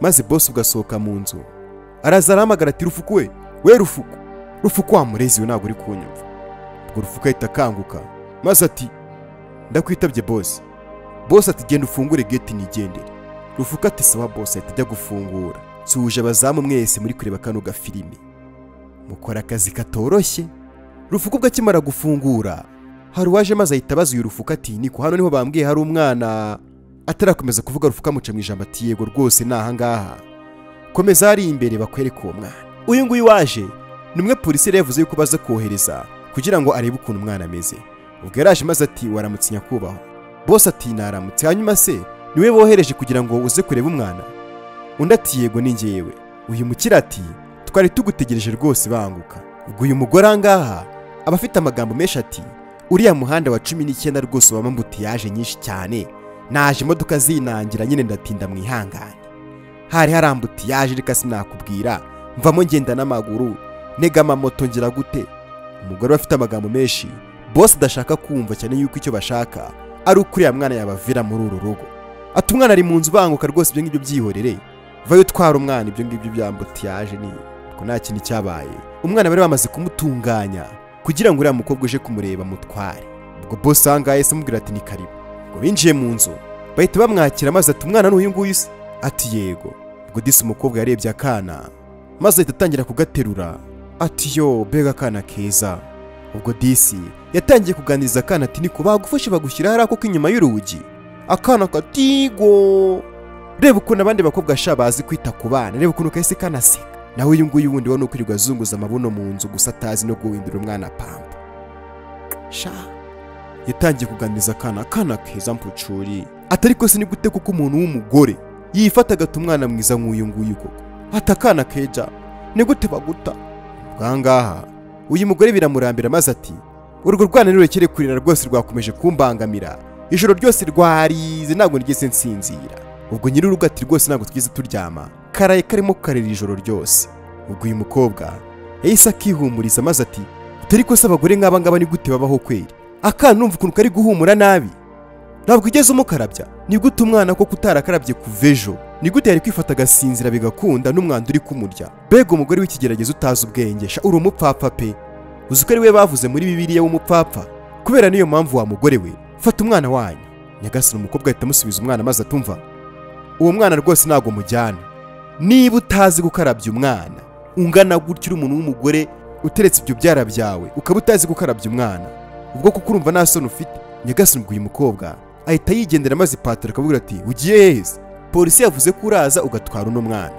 maze boss ugasohoka mu nzu araza arahamagara ati Rufuku we, we Rufuku, Rufuku wa murezi we ntabwo uri kunyumva. Ubwo Rufuku ahita akanguka maze ati ndakwitabye boss. Boss ati genda ufungure gate nigendere. Rufuku ati sawa boss, ahita ajya gufungura. Nsuhuje abazamu mwese muri kureba kano gafilime, mukora akazi katoroshye. Rufuku ubwo akimara gufungura hari uwaje maze ahita abaza uyu Rufuku ati niko hano niho bambwiye hari umwana. Atarakomeza kuvuga Rufuku amuca mu ijambo ati yego rwose ni ahangaha, komeza hari imbere bakwereke uwo mwana. Uyu nguyu waje ni umwe polisi yari yavuze yuko baza kohereza kugira ngo arebe ukuntu umwana ameze. Ubwo yaraje maze ati waramutse nyakubahwa. Boss ati naramutse, hanyuma se niwe bohereje kugira ngo uze kureba umwana? Undi ati yego ni njyewe. Uyu mukira ati twari tugutegereje rwose banguka. Ubwo uyu mugore ahangaha aba afite amagambo menshi ati uriya muhanda wa 19 rwose ubamo ambutiyaje nyinshi cyane, naje imodoka zinangira nyine ndatinda mwihangane, hari harambutiyaje reka sinakubwira, mvamo ngenda n'amaguru ntega amamoto ngira gute. Umugore afite amagambo menshi, boss adashaka kumva cyane yuko icyo bashaka ari ukuri ya mwana yabavira muri uru rugo. Ati umwana ari mu nzu banguka rwose ibyo ngibyo byihorere, vayo twara umwana ibyo ngibyo byambutiyaje ni ko nta kintu cyabaye. Umwana bari bamaze kumutunganya kugira ngo uriya mukobwa uje kumureba mutware. Ubwo boss ahangaha yahise amubwira ati ni karibu. Ubwo binjiye mu nzu bahita bamwakira maze ati umwana n'uyu nguyu se? Ati yego. Ubwo disi umukobwa yarebye akana maze ahita atangira kugaterura ati yo mbega akana keza. Ubwo disi yatangiye kuganiriza akana ati niko bagufashe bagushyira hariya koko inyuma y'urugi. Akana katigo, reba ukuntu abandi bakobwa sha bazi kwita ku bana, reba ukuntu kahise kanaseka. Nawe uyu nguyu wundi wari ukwirirwa azunguza amabuno mu nzu gusa atazi no guhindura umwana pampa. Sha yatangiye kuganiriza akana, akana keza mpucuri. Atari ko ni gute kuko umuntu w'umugore yifata agata umwana mwiza nk'uyu nguyu koko, ati akana keja ni gute baguta? Ubwangaha uyu mugore biramurambira maze ati urwo rwana nirurekere kurira rwose rwakomeje kumbangamira ijoro ryose rwarize ntabwo nigeze nsinzira. Ubwo nyir'urugo ati rwose ntabwo twigeze turyama, karaye karimo karira ijoro ryose. Ubwo uyu mukobwa yahise akihumuriza maze ati utari ko se abagore nk'aba ngaba ni gute babaho kweri? Akana numva ukuntu kari guhumura nabi. Ntabwo ugeze umukarabya. Ni gute umwana koko utarakarabye kuva ejo? Ni gute yari kwifata agasinzira bigakunda n'umwanda uri kumurya? Mbega umugore w'ikigeragezo utazi ubwenge, sha uri umupfapfa pe. Uzi ko ari we bavuze muri Bibiliya w'umupfapfa? Kubera niyo mpamvu wa mugore we, fata umwana wanyu. Nyagasani umukobwa ahita amusubiza umwana maze atumva, uwo mwana rwose ntabwo mujyana. Niba utazi gukarabya umwana ungana gutyo, uri umuntu w'umugore uteretse ibyo byara byawe ukaba utazi gukarabya umwana, ubwo kuko urumva nta soni ufite. Nyagasani ubwo uyu mukobwa ahita yigendera maze ipataro akavuga ati ugiye heza? Polisi yavuze ko uraza ugatwara uno mwana.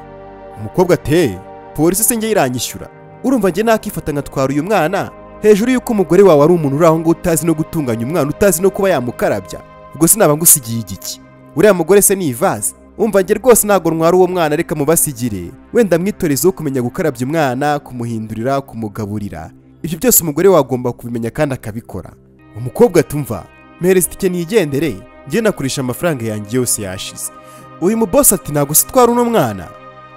Umukobwa ati polisi se njye iranyishyura? Urumva njye nakifata nkatwara uyu mwana hejuru y'uko umugore wawe ari umuntu uri aho ngo utazi no gutunganya umwana, utazi no kuba yamukarabya, ubwo sinaba ngusigiye igiki? Uriya mugore se ni ivaze? Umva njye rwose ntabwo ntwara uwo mwana, reka mubasigire, wenda mwitorezo wo kumenya gukarabya umwana, kumuhindurira, kumugaburira, ibyo byose umugore wagomba kubimenya kandi akabikora. Umukobwa atumva, mpereza itike nigendere, njye nakurisha amafaranga yanjye yose yashize. Uyu mubosi ati ntabwo se twara uno mwana?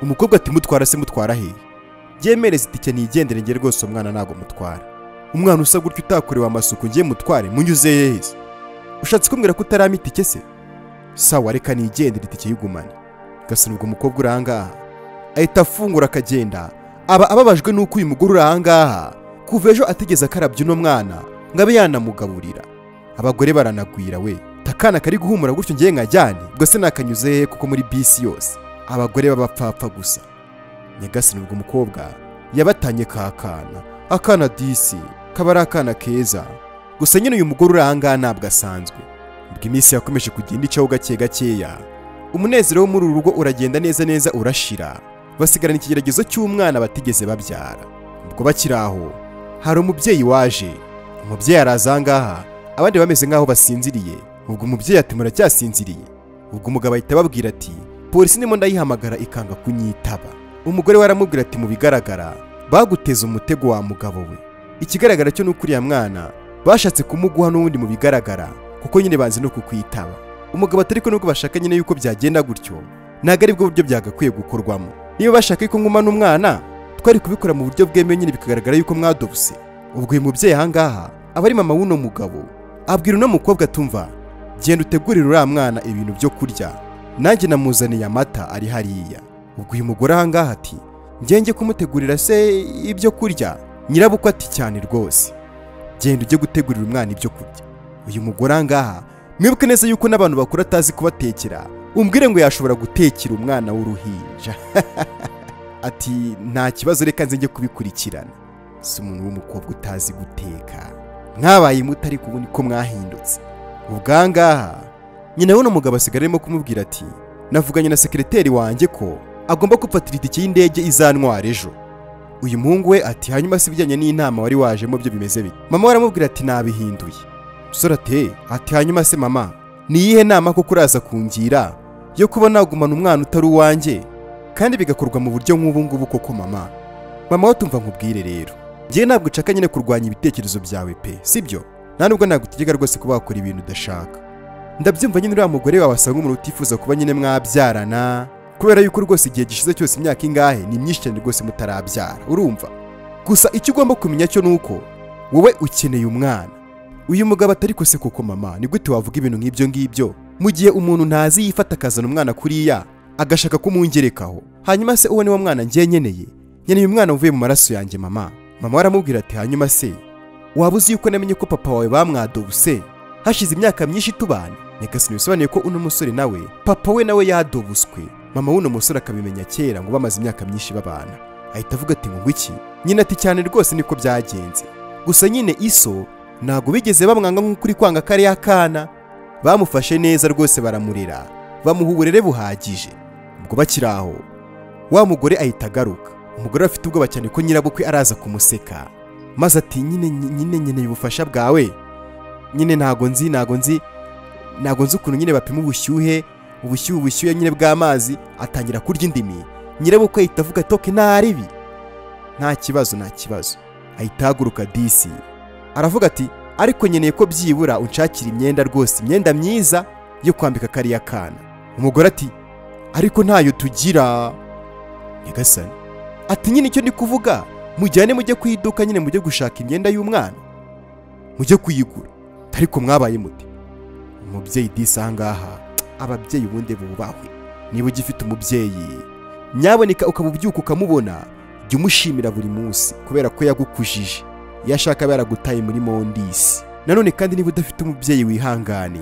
Umukobwa ati mutwara se mutwara hehe? Mpereza itike nigendere, njye rwose umwana ntabwo mutwara. Umwana usa gutyo utakorewe amasuku ngiye mutware munyuze hehe? Ushatse kumbwira ko utarama itike se? Sawa reka nigendere itike yigumane. Gasana ubwo umukobwa uri ahangaha ahita afungura akagenda, aba ababajwe n'uko uyu mugore uri ahangaha kuva ejo atigeze akarabya uno mwana ngo abe yanamugaburira. Abagore baranagwira we, takana kari guhumura gutyo ngiye nkajyane, ubwo se nakanyuze hehe kuko muri bisi yose abagore babapfapfa gusa. Nyagasani ubwo umukobwa yabatanye kakana, akana disi kaba ari akana keza gusa nyine uyu mugore uri ahangaha ntabwo asanzwe. Ubwo iminsi yakomeje kugenda icaho gake gakeya, umunezero wo muri uru rugo uragenda neza neza urashira, basigarana ikigeragezo cy'umwana batigeze babyara. Ubwo bakiri aho hari umubyeyi waje. Umubyeyi araza ahangaha, abandi bameze nk'aho basinziriye. Ubwo umubyeyi ati muracyasinziriye? Ubwo umugabo ahita ababwira ati polisi ndimo ndayihamagara ikanga kunyitaba. Umugore we aramubwira ati mu bigaragara baguteze umutego wa mugabo we, ikigaragara cyo nuko uriya mwana bashatse kumuguha n'ubundi mu bigaragara kuko nyine banze no kukwitaba. Umugabo atari ko nubwo bashaka nyine yuko byagenda gutyo, ntabwo ari bwo buryo byagakwiye gukorwamo. Niba bashaka yuko nguma n'umwana, twari kubikora mu buryo bwemewe nyine bikagaragara yuko mwadobuse. Ubwo uyu mubyeyi ahangaha aba ari mama w'uno mugabo, abwira uno mukobwa atumva, genda utegurire uriya mwana ibintu byo kurya, nanjye namuzaniye amata ari hariya. Ubwo uyu mugore ahangaha ati ngenge kumutegurira se ibyo kurya? Nyirabukwe ati cyane rwose, genda ujye gutegurira umwana ibyo kurya. Uyu mugore ahangaha mwibuke neza yuko n'abantu bakuru atazi kubatekera, umbwire ngo yashobora gutekera umwana w'uruhinja. Ati nta kibazo reka nze njye kubikurikirana. Si umuntu w'umukobwa utazi guteka, mwabaye muto ariko ubu niko mwahindutse. Ubwangaha nyina w'uno mugabo asigara arimo kumubwira ati navuganye na sekereteri wanjye ko agomba gufatira itike y'indege izantwara ejo. Uyu muhungu we ati hanyuma se ibijyanye n'inama wari wajemo byo bimeze bite? Mama we aramubwira ati nabihinduye. Umusore ati hanyuma se mama, ni iyihe nama koko uraza kungira yo kuba nagumana umwana utari uwanjye kandi bigakorwa mu buryo nk'ubu ngubu koko mama? Mama we tumva nkubwire rero, njye ntabwo nshaka nyine kurwanya ibitekerezo byawe pe, sibyo? Nta nubwo nagutegeka rwose kuba wakora ibintu udashaka. Ndabyumva nyine uriya mugore wawe asanga umuntu utifuza kuba nyine mwabyarana, kubera yuko rwose igihe gishize cyose imyaka ingahe ni myinshi cyane rwose mutarabyara, urumva? Gusa icyo ugomba kumenya cyo nuko wowe ukeneye umwana. Uyu mugabo atari ko se koko mama, ni gute wavuga ibintu nk'ibyo ngibyo mu gihe umuntu ntazi yifata akazana umwana kuriya agashaka kumungerekaho? Hanyuma se uwo ni wo mwana ngiye nkeneye? Nkeneye umwana uvuye mu maraso yanjye mama. Mama aramubwira ati hanyuma se waba uzi yuko namenye ko papa wawe bamwadobuse hashize imyaka myinshi tubana? Nyagasani bisobanuye ko uno musore nawe papa we nawe yadobuswe, mama w'uno musore akabimenya kera ngo bamaze imyaka myinshi babana. Ahita avuga ati ngo iki? Nyina ati cyane rwose niko byagenze, gusa nyine iso ntabwo bigeze bamwanga nk'uko uri kwanga kariya kana, bamufashe neza rwose baramurera, bamuha uburere buhagije. Ubwo bakiri aho wa mugore ahita agaruka. Umugore afite ubwoba cyane ko nyirabukwe araza kumuseka, maze ati nyine nyine nkeneye ubufasha bwawe, nyine ntago nzi ukuntu nyine bapima ubushyuhe nyine bw'amazi. Atangira kurya indimi. Nyirabukwe ahita avuga toke ntaribi, nta kibazo. Ahita ahaguruka disi aravuga ati ariko nkeneye ko byibura unshakira imyenda rwose, imyenda myiza yo kwambika kariya kana. Umugore ati ariko ntayo tugira. Nyagasani ati nyine icyo ndi kuvuga, mujyane mujye ku iduka nyine mujye gushaka imyenda y'umwana mujye kuyigura, ariko mwabaye muti. Umubyeyi disi ahangaha, ababyeyi ubundi bubahwe. Niba ugifite umubyeyi, nyaboneka ukaba ubyuka ukamubona, jya umushimira buri munsi kubera ko yagukujije. Iyo ashaka aba yaragutaye muri mondisi. Nanone kandi niba udafite umubyeyi wihangane,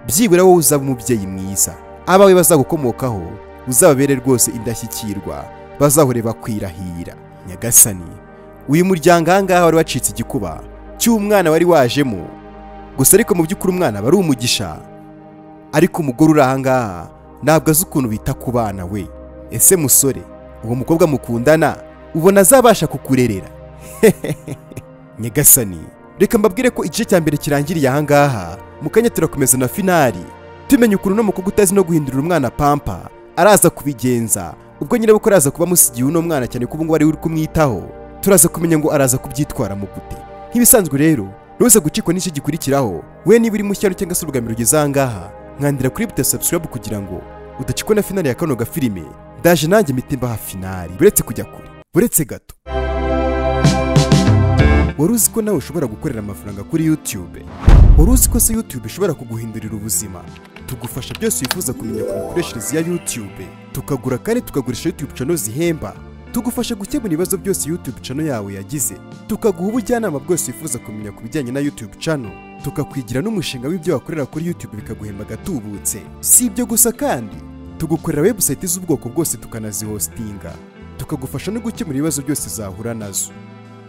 byibura wowe uzaba umubyeyi mwiza, abawe bazagukomokaho uzababere rwose indashyikirwa, bazahore bakwirahira. Nyagasani, uyu muryango ahangaha wari wacitse igikuba cy'umwana wari wajemo gusa, ariko mu by'ukuri umwana aba ari umugisha. Ariko umugore uri ahangaha ntabwo azi ukuntu bita ku bana we. Ese musore, uwo mukobwa mukundana ubona azabasha kukurerera? Nyagasani, reka mbabwire ko igice cya mbere kirangiriye ahangaha. Mu kanya turakomeza na finali, tumenya ukuntu uno mukobwa utazi no guhindurira umwana pampa araza kubigenza, ubwo nyirabukwe araza kuba amusigiye uno mwana, cyane ko ubu ngubu ari we uri kumwitaho. Turaza kumenya ngo araza kubyitwaramo gute. Nk'ibisanzwe rero, ntuze gucikwa n'icyo gikurikiraho. We niba uri mushya cyangwa se ubwa mbere ugeze ahangaha, nkandira kuri buto subscribe kugira ngo udacikwa na finali ya kano gafilime. Ndaje nanjye mpite mbaha finali, buretse kujya kure, buretse gato. Wari uzi ko nawe ushobora gukorera amafaranga kuri YouTube? Wari uzi ko se YouTube ishobora kuguhindurira ubuzima? Tugufasha byose wifuza kumenya ku mikoreshereze ya YouTube, tukagura kandi tukagurisha YouTube channel zihemba, tugufasha gukemura ibibazo byose YouTube channel yawe yagize, tukaguha ubujyanama bwose wifuza kumenya ku bijyanye na YouTube channel, tukakwigira n'umushinga w'ibyo wakorera kuri YouTube bikaguhemba agatubutse. Si ibyo gusa kandi, tugukorera website z'ubwoko bwose tukanazihostinga, tukagufasha no gukemura ibibazo byose zahura nazo.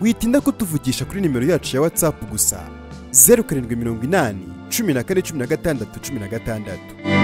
Witinda kutuvugisha kuri nimero yacu ya WhatsApp gusa 0780 14 16 16.